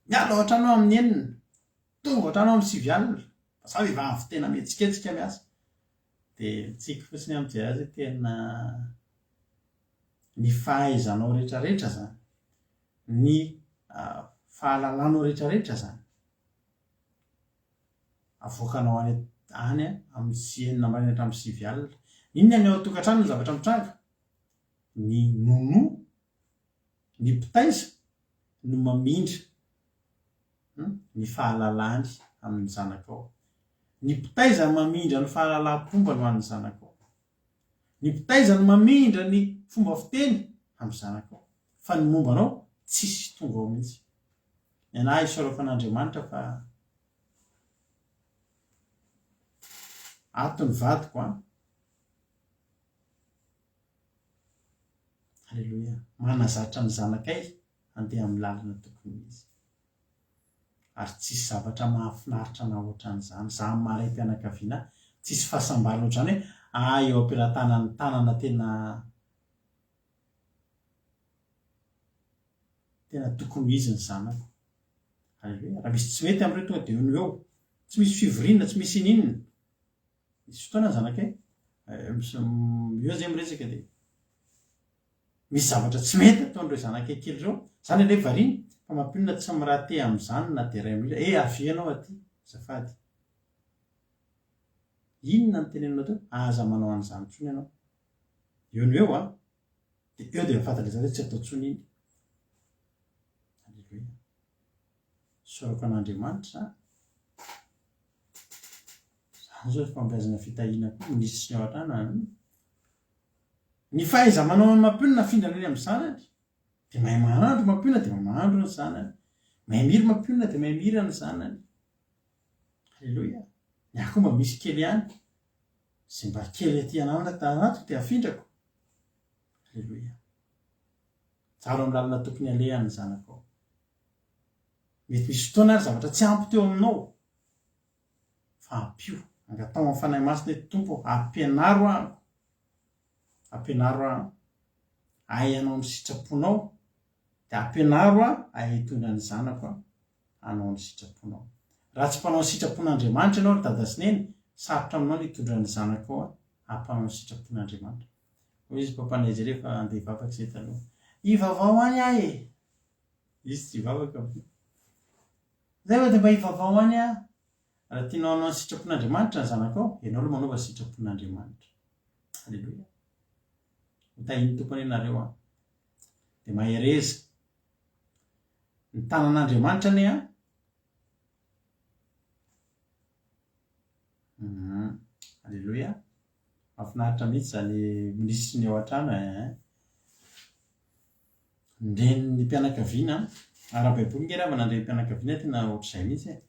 Miala ao an-trano aho amin'ny enina, tonga ao an-trano aho amin'ny sivy alina. Fa za vehivavy tena mihetsiketsika miasa. Dia mitsiky fotsiny aho mijery azy hoe tena ny fahaizanao rehetrarehetra zany, ny fahalalanao rehetrarehetra zany. Avoakanao any any amin'ny sy enina maraina hatramin'ny sivy alina. Inona ny ao an-tokantrano ny zavatra mitranga? Ny nounou, ny mpitaiza no mamindra ny fahalalany amin'ny zanakao. Ny mpitaiza no mamindra ny fahalalam-pombany ho an'ny zanakao. Ny mpitaiza no mamindra ny fomba fiteny amin'ny zanakao. Fa ny momba anao tsisy tonga ao mihitsy. Ny anah isaorako an'Andriamanitra fa ato ny vadiko an. Aleloia. Manazatra ny zanakay handeha amin'ny lalana tokony ho izy. Ary tsisy zavatra mahafinaritra anah ohatran'izany. Za amin'ny maha raim-pianakaviana ahy, tsisy fahasambarana ohatr'izany hoe ah eo am-pelatanan'ny tanana tena tena tokony ho izy ny zanako. Aleloia. Raha misy tsy mety amin'ireo tonga dia eo no eo. Tsy misy fivoriana, tsy misy ininona. Misy fotoana ny zanakay, eo zay miresaka dia misy zavatra tsy mety ataon'ireo zanakay kely ireo. Zany anie variana fa mampionona tsy mi-rater amin'izany na dia iray minitra. Eh avia ianao aty azafady. Inona no teneninao teo? Aza manao an'izany intsony ianao. Eo no eo an. Dia eo dia efa fantatr'ilay zaza hoe tsy atao intsony iny. Aleloia. Isaorako an'Andriamanitra. Izany izao fahombiazana fitahiana koa minisitry ny ao an-trano an. Ny fahaiza-manao an'i Mampionona afindrany any amin'ny zanany. Dia mahay mahandro Mampionona dia mahay mahandro ny zanany. Mahay mihira Mampionona dia mahay mihira ny zanany. Aleloia. Ny ahy koa mba misy kely ihany. Izay mba kely aty anatiko dia afindrako. Aleloia. Tsara amin'ny lalana tokony alehany ny zanakao. Mety misy fotoana ary zavatra tsy ampy teo aminao. Fa ampio. Angataho amin'ny Fanahy Masina hoe Tompo ô, ampianaro aho. Ampianaro aho hahay hanao ny sitraponao. Dia ampianaro aho hahay hitondra ny zanako aho hanao ny sitraponao. Raha tsy mpanao ny sitrapon'Andriamanitra ianao ry dada sy neny, sarotra aminao ny hitondra ny zanakao hampanao ny sitrapon'Andriamanitra. Hoy izy papanay izay rehefa handeha hivavaka izay taloha. Ivavaho any aho e! Izy tsy hivavaka moa. Zay va dia mba ivavaho any aho. Raha tianao hanao ny sitrapon'Andriamanitra ny zanakao, ianao aloha manaova sitrapon'Andriamanitra. Aleloia. Ho tahian'ny Tompo anie nareo an. Dia mahereza. Ny tanan'Andriamanitra anie an. Mhm. Aleloia. Mahafinaritra mihitsy izany minisitry ny ao an-trano eh. Ny renin'ny mpianakaviana, ara-baiboly nge ravana ny renim-pianakaviana tena ohatr'izay mihitsy e.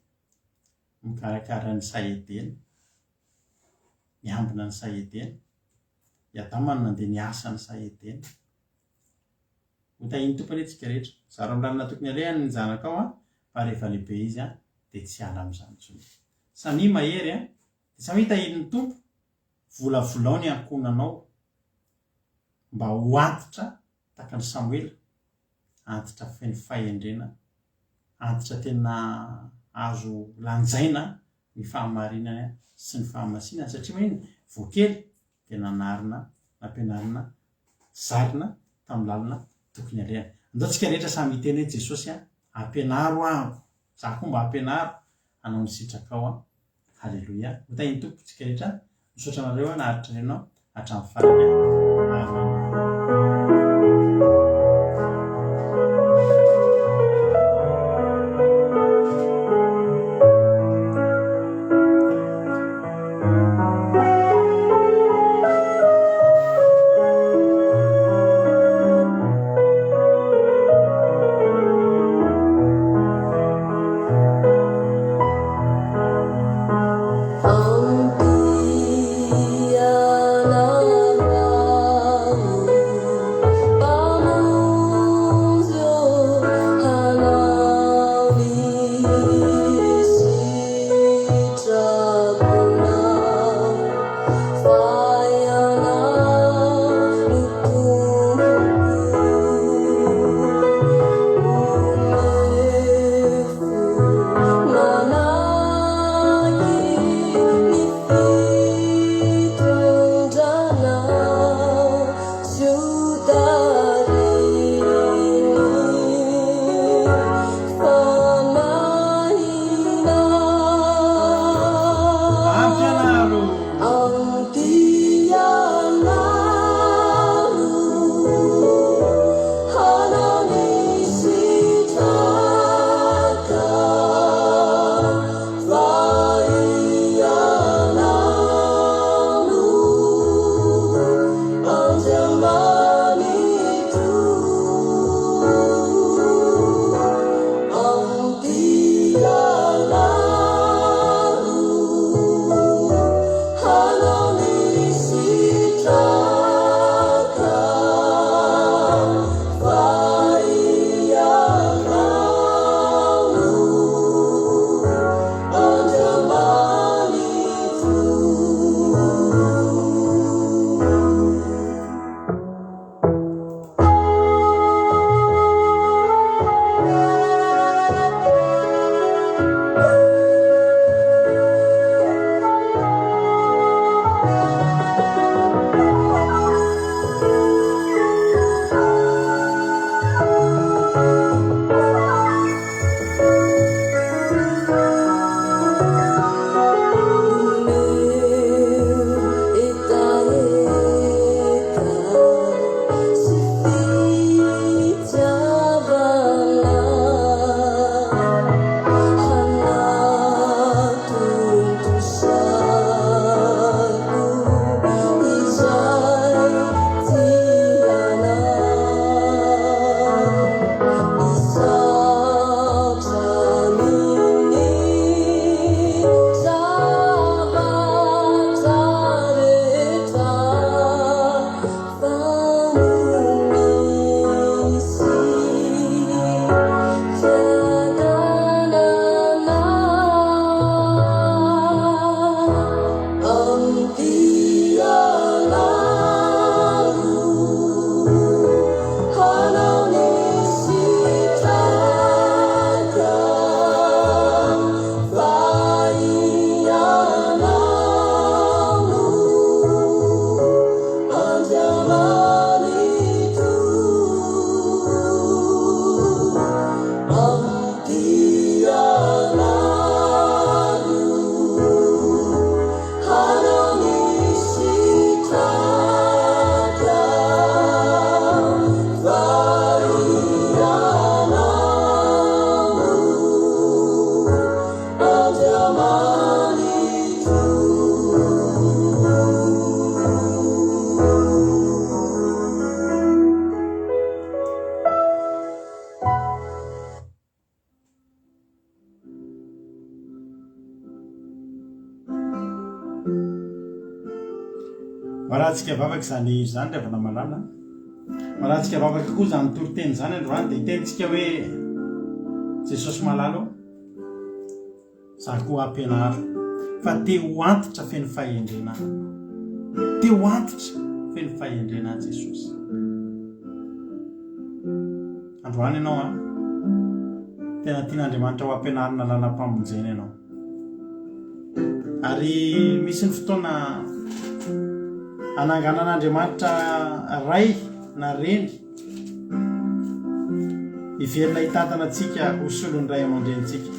Mikarakara ny saha Edena, miambina ny saha Edena. I Adama no nandeha niasa ny saha Edena. Ho tahian'ny Tompo anie tsika rehetra. Zaro amin'ny lalana tokony alehany ny zanakao an, fa rehefa lehibe izy an, dia tsy hiala amin'izany intsony. Samia mahery an, dia samia tahian'ny Tompo, volavolao ny ankohonanao mba ho antitra tahaka an'i Samoela, antitra feno fahendrena, antitra tena azo lanjaina ny fahamarinany sy ny fahamasinany, satria maninona? Vao kely dia nanarina. Nampianarina, zarina tamin'ny lalana tokony alehany. Andao tsika rehetra samy hiteny hoe Jesosy a, ampianaro aho, za koa mba ampianaro hanao ny sitrakao a. Haleloia. Ho tahin'ny Tompo tsika rehetra. Misaotra anareo naharitra nihaino hatramin'ny farany. Amen. Marahantsika vavaka izany hira izany ry havana malala. Marahantsika vavaka koa izany toriteny izany androany dia hitentsika hoe Jesosy malala ô. Za koa ampianaro fa te ho antitra feno fahendrena aho. Te ho antitra feno fahendrena aho Jesosy. Androany ianao an. Tena tian'Andriamanitra ho ampianarina lalam-pamonjena ianao. Ary misy ny fotoana. Ananganan'Andriamanitra Ray na Reny hiverina hitantana antsika ho solon'ny ray aman-drenintsika.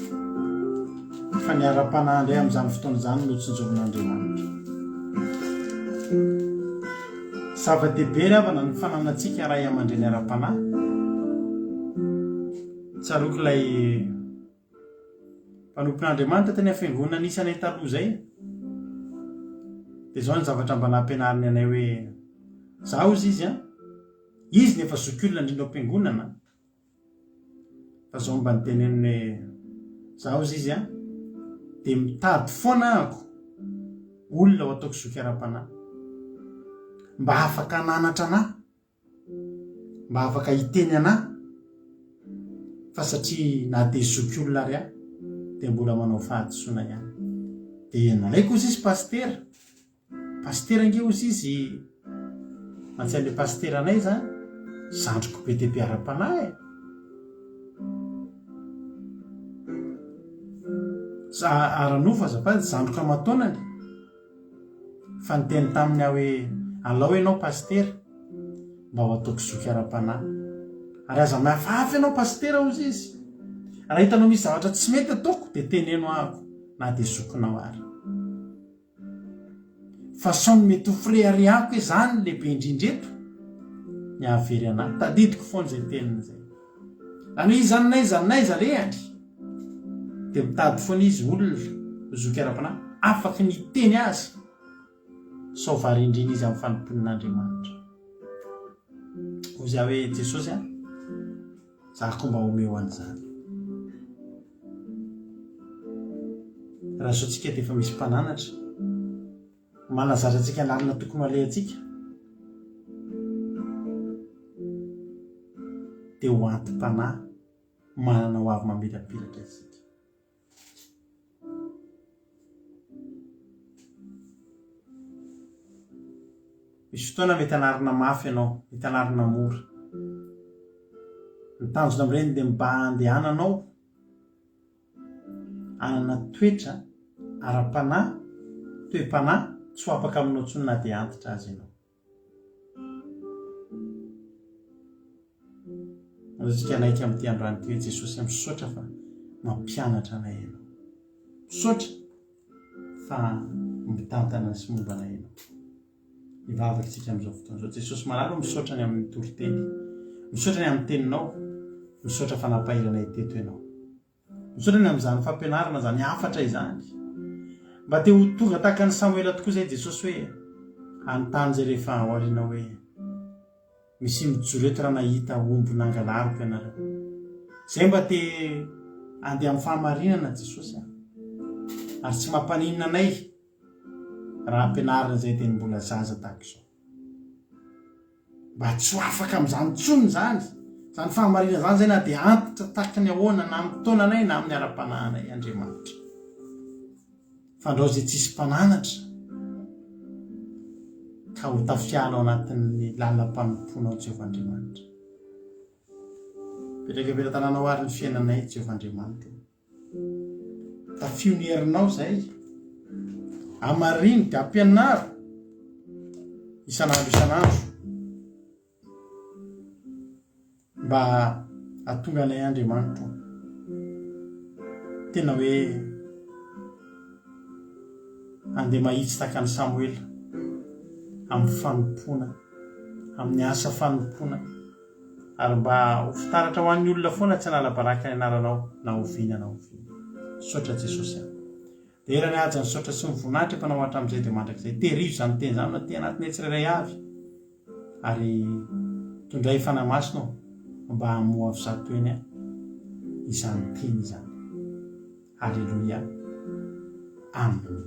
Fa ny ara-panahy indray amin'izany fotoana izany no tsinjovin'Andriamanitra. Zava-dehibe ry havana ny fananantsika ray aman-dreny ara-panahy. Tsaroako ilay Mpanompon'Andriamanitra tany amin'ny fiangonana nisy anay taloha izay. Dia izao ny zavatra mba nampianariny anay hoe, za hozy izy an, izy no efa zokiolona indrindra ao am-piangonana, fa izao mba niteneniny hoe, za hozy izy an, dia mitady foana ahako olona ho ataoko zoky ara-panahy, mba afaka hananatra anah. Mba afaka hiteny anah fa satria na dia zoky olona ary aho dia mbola manao fahadisoana ihany. Dia nalaiko ozy izy pasitera, pasitera ange ozy izy mantsy an'ilay pasitera anay izany, zandriko be dia be ara-panahy e. Za ara-nofo azafady, zandriko aman-taonany. Fa niteny taminy aho hoe, Alao ianao Pasitera, mba ho ataoko zoky ara-panahy. Ary aza mihafahafa ianao Pasitera, hozy izy. Raha hitanao misy zavatra tsy mety ataoko, dia teneno ahako, na dia zokinao ary. Fa sao ny mety ho fireharehako hoe izaho no lehibe indrindra eto, ny hahavery an'ahy. Tadidiko foana izay teniny izay. Izany hoe iza n'aiza n'aiza alehany dia mitady foana izy olona ho zoky ara-panahy afaky ny hiteny azy sao variandriana izy amin'ny fanompoan'Andriamanitra. Hoy aho hoe Jesosy a, za koa mba omeo an'izany. Raha zao tsika dia efa misy mpananatra. Manazatra antsika lalina tokony ho alehantsika dia ho anti-panahy manana ho avy mamirapiratra isika. Misy fotoana mety hanarina mafy ianao, mety hanarina mora. Ny tanjona amin'ireny dia mba handehananao hanana toetra ara-panahy, toe-panahy tsy ho afaka aminao intsony na dia antitra aza ianao. Andao isika hanaiky amin'ity androany ity hoe Jesosy misaotra fa mampianatra anay ianao. Misaotra fa mitantana sy momba anay ianao. Hivavaka isika amin'izao fotoana izao. Jesosy malala ô, misaotra ny amin'ny toriteny. Misaotra ny amin'ny teninao. Misaotra fa nampahery anay teto ianao. Misaotra ny amin'izany fampianarana izany hafatra izany. Mba te ho tonga tahaka an'i Samoela tokoa izay Jesosy hoe hanontany izay rehefa aoriana hoe misy mijoro eto raha nahita omby nangalariko ianareo. Izay mba te handeha amin'ny fahamarinana Jesosy a. Ary tsy mampaninona anay raha ampianarina izay dia ny mbola zaza tahaka izao. Mba tsy ho afaka amin'izany intsony izany, izany fahamarinana izany izay na dia antitra tahaka ny ahoana na amin'ny taonanay na amin'ny ara-panahinay Andriamanitra. Fandrao izay tsisy mpananatra ka ho tafiahana ao anatin'ny lalam-panompoanao Jehovah Andriamanitra. Petraka am-pelatananao àry ny fiainanay Jehovah Andriamanitra. Tafio ny herinao izay. Hamarino dia ampianaro isan'andro isan'andro mba hahatonga anay Andriamanitro tena hoe handeha mahitsy tahaka an'i Samoela amin'ny fanompoana, amin'ny asa fanompoana. Ary mba ho fitaratra ho an'ny olona foana tsy hanala baraka ny anaranao na oviana na oviana. Misaotra Jesosy a. Dera ny haja ny saotra sy ny voninahitra efa nao hatramin'izay dia mandrakizay. Tehirizo izany teny izany aty anatinay tsirairay avy. Ary tondray Fanahy Masina ô mba hamoha avy zato eny izany teny izany. Aleloia. Amen.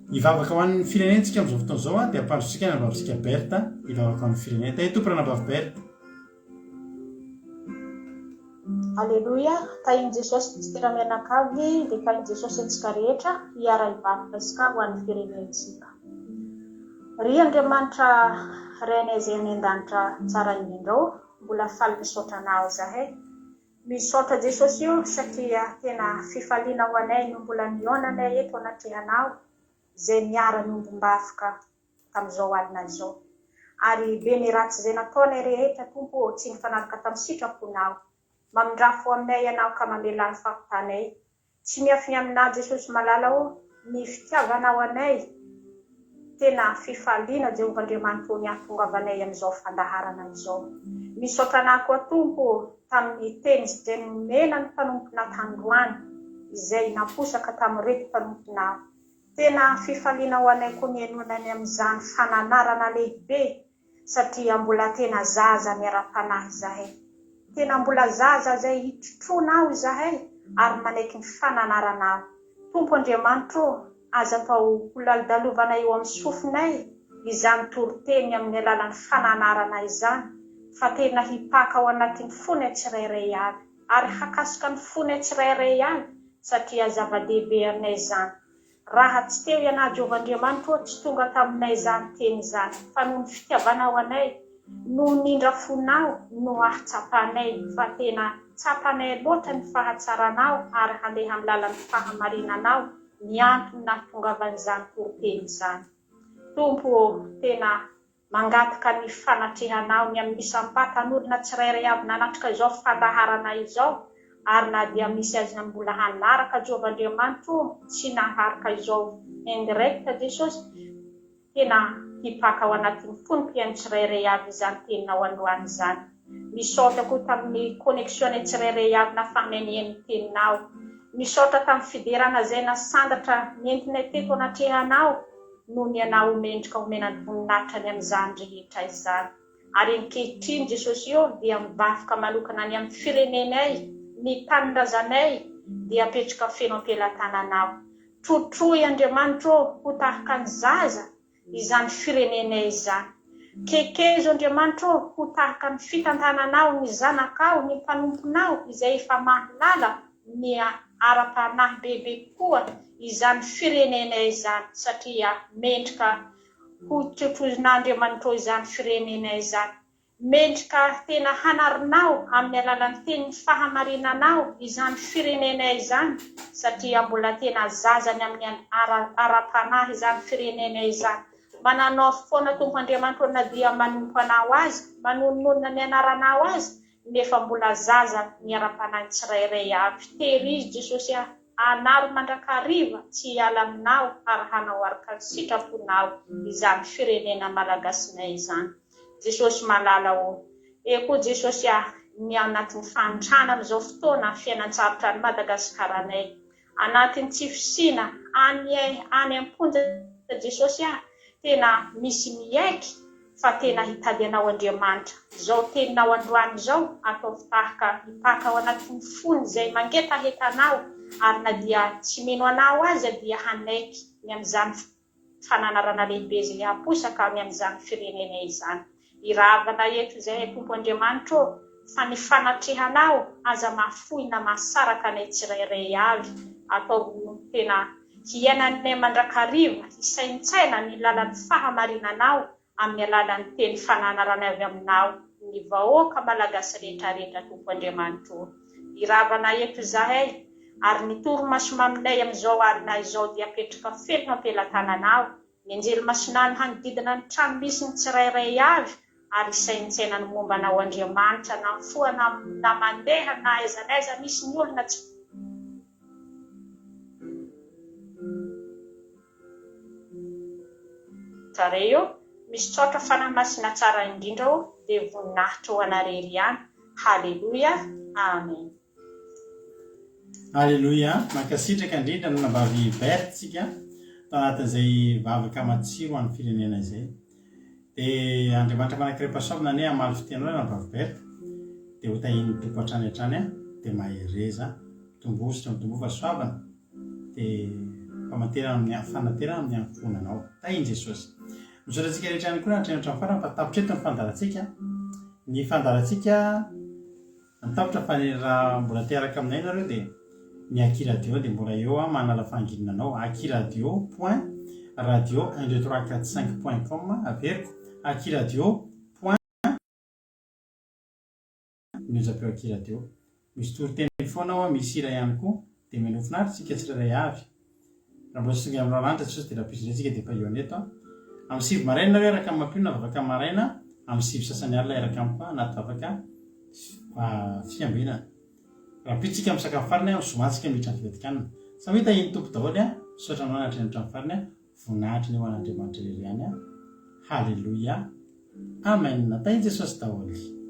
Hivavaka ho an'ny firenentsika amin'izao fotoana izao dia ampandrotsika ny anabavintsika Berthe hivavaka ho an'ny firenena. Tahia Tompo ranabavy Berthe. Aleloia, tahin'i Jesosy Pasitera mianakavy dia tahin'i Jesosy antsika rehetra hiara hivavaka isika ho an'ny firenentsika. Ry Andriamanitra Rainay izay any an-danitra tsara indrindra ô, mbola faly misaotra Anao izahay. Misaotra Jesosy o satria tena fifaliana ho anay no mbola nihaona anay eto anatrehanao izay miara miombom-bavka. tamin'izao alina izao. Ary be ny ratsy izay nataonay rehetra, Tompo ô, tsy nifanaraka tamin'ny sitraponao. Mamindrà fo aminay Ianao ka mamelà ny fahotanay. Tsy miafina aminà Jesosy malala ô, ny fitiavanao anay. Tena fifaliana Jehovah Andriamanitra ô ny hahatongavanay amin'izao fandaharana izao. Misaotra anà koa Tompo ô tamin'ny teny izay nomena ny mpanomponà tandroany, izay naposaka tamin'ireto mpanomponao. Tena fifaliana ho anay koa ny henoina ny amin'izany fananarana lehibe satria mbola tena zaza miara-panahy izahay. Tena mbola zaza izay hitrotroana aho izahay ary manaiky ny fananaranao. Tompo Andriamanitro ô, aza atao ho lalodalovana eo amin'ny sofinay izany toriteny amin'ny alalan'ny fananarana izany fa tena hipaka ao anatin'ny fonay tsirairay avy ary hakasoka ny fonay tsirairay avy satria zava-dehibe aminay izany. Raha tsy teo Ianao Jehovah Andriamanitro ô, tsy tonga taminay izany teny izany, fa noho ny fitiavanao anay, noho ny indra fonao no ahatsapanay fa tena tsapanay loatra ny fahatsaranao ary handeha amin'ny lalan'ny fahamarinanao ny antony nahatongavan'izany toriteny izany. Tompo ô, tena Mangataka ny fanatrehanao ny amin'ny isam-patan'olona tsirairay avy nanatrika izao fandaharana izao, ary na dia misy aza mbola hanaraka Jehovah Andriamanitra o, tsy naharaka izao en direct Jesosy, tena hipaka ao anatin'ny fony mpihaino tsirairay avy izany teninao androany izany. Misaotra koa tamin'ny connexion-nay tsirairay avy nahafahanay nihaino ny teninao. Misaotra tamin'ny fiderana izay nasandratra nentinay teto anatrehanao. Noho ny Anao ho mendrika homena ny voninahitra ny amin'izany rehetra izany. Ary ankehitriny, Jesosy ô, dia mivavka manokana any amin'ny firenenay, ny tanindrazanay, dia apetraka feno am-pelatananao. Trotroy, Andriamanitra ô, ho tahaka ny zaza, izany firenenay izany. Kekezo, Andriamanitra ô, ho tahaka ny fitantananao ny zanakao, ny mpanomponao, izay efa mahalala ny ara-panahy bebe kokoa izany firenenay izany satria mendrika ho trotroin'Andriamanitrao izany firenenay izany. Mendrika tena hanarinao amin'ny alalan'ny tenin'ny fahamarinanao izany firenenay izany satria mbola tena zazany amin'ny ara-panahy izany firenenay izany. Mananofy foana Tompo Andriamanitro na dia manompo Anao aza, manononona ny anaranao aza nefa mbola zaza ny ara-panahy tsirairay avy. Tehirizo Jesosy ah, anaro mandrakariva tsy hiala aminao ary hanao araka ny sitraponao izany firenena malagasinay izany. Jesosy malala ô. E koa Jesosy ah, ny anatin'ny fahantrana amin'izao fotoana fiainan-tsarotra any Madagasikaranay. Anatin'ny tsy fisiana any any am-ponja Jesosy ah, tena misy miaiky fa tena hitady anao Andriamanitra. Izao teninao androany izao ataovy tahaka hipaka ao anatin'ny fony izay mangetaheta anao ary na dia tsy mino anao aza dia hanaiky ny amin'izany fananarana lehibe izay haposaka any amin'izany firenena izany. Iravana eto izahay Tompo Andriamanitra ô, fa ny fanatrehanao aza mahafoy na mahasaraka anay tsirairay avy. Ataovy ho tena hiainanay mandrakariva, hisaintsaina ny lalan'ny fahamarinanao amin'ny alalan'ny teny fananarana avy aminao ny vahoaka malagasy rehetra rehetra Tompo Andriamanitra ô. Iravana eto izahay ary ny torimaso maminay amin'izao alina izao dia apetraka feno am-pelatananao ny anjely masinano hanodidina ny trano misy ny tsirairay avy ary hisaintsaina ny momba anao Andriamanitra na mifoha na na mandeha na aiza na aiza misy ny olona tsy Zareo eo, misaotra Fanahy Masina tsara indrindra ô, dia voninahitra ho anarery ihany, Haleloia, Amen. Aleloia, mankasitraka indrindra ny anabavy Berthe tsika tao anatin'izay vavaka matsiro ho an'ny firenena izay. Dia Andriamanitra manankarem-pahasoavana anie hamaly fitia anao ry anabavy Berthe, dia ho tahian'ny Tompo hatrany hatrany an, dia mahereza, mitomboa sitra mitomboa fahasoavana. dia famanterana amin'ny fanaterana amin'ny ankohonanao. Tahin'i Jesosy. Misaotra antsika rehetra ihany koa nahatrehina hatramin'ny farany fa tapitra eto ny fandaharantsika. Ny fandaharantsika ny tapitra fa raha mbola te hiaraka aminay nareo dia ny Aki Radio dia mbola eo aho manala fahanginana anao. Aki Radio point radio 1 2 3 4 5 point com averiko Aki Radio point ny onjam-peo aky radio. Misy toriteny foana ao, misy hira ihany koa, dia mino finaritra isika tsirairay avy. Raha mbola tsy tonga amin'ny Lanitra Jesosy dia rahampitso indray isika dia efa hihaona eto. Amin'ny 9 maraina nareo hiaraka amin'ny mampionona vavaka maraina, amin'ny 9 sasany alina hiaraka amiko anaty vavaka fiambenana. Rahampitso tsika misakafo farany an, zoma tsika miditra ny fivadikanina. Samy ho tahian'ny Tompo daholo an, misaotra anao nahatreny hatramin'ny farany an, voninahitra ny ho an'Andriamanitra irery ihany an. Haleloia. Amen. Tahin'i Jesosy daholo.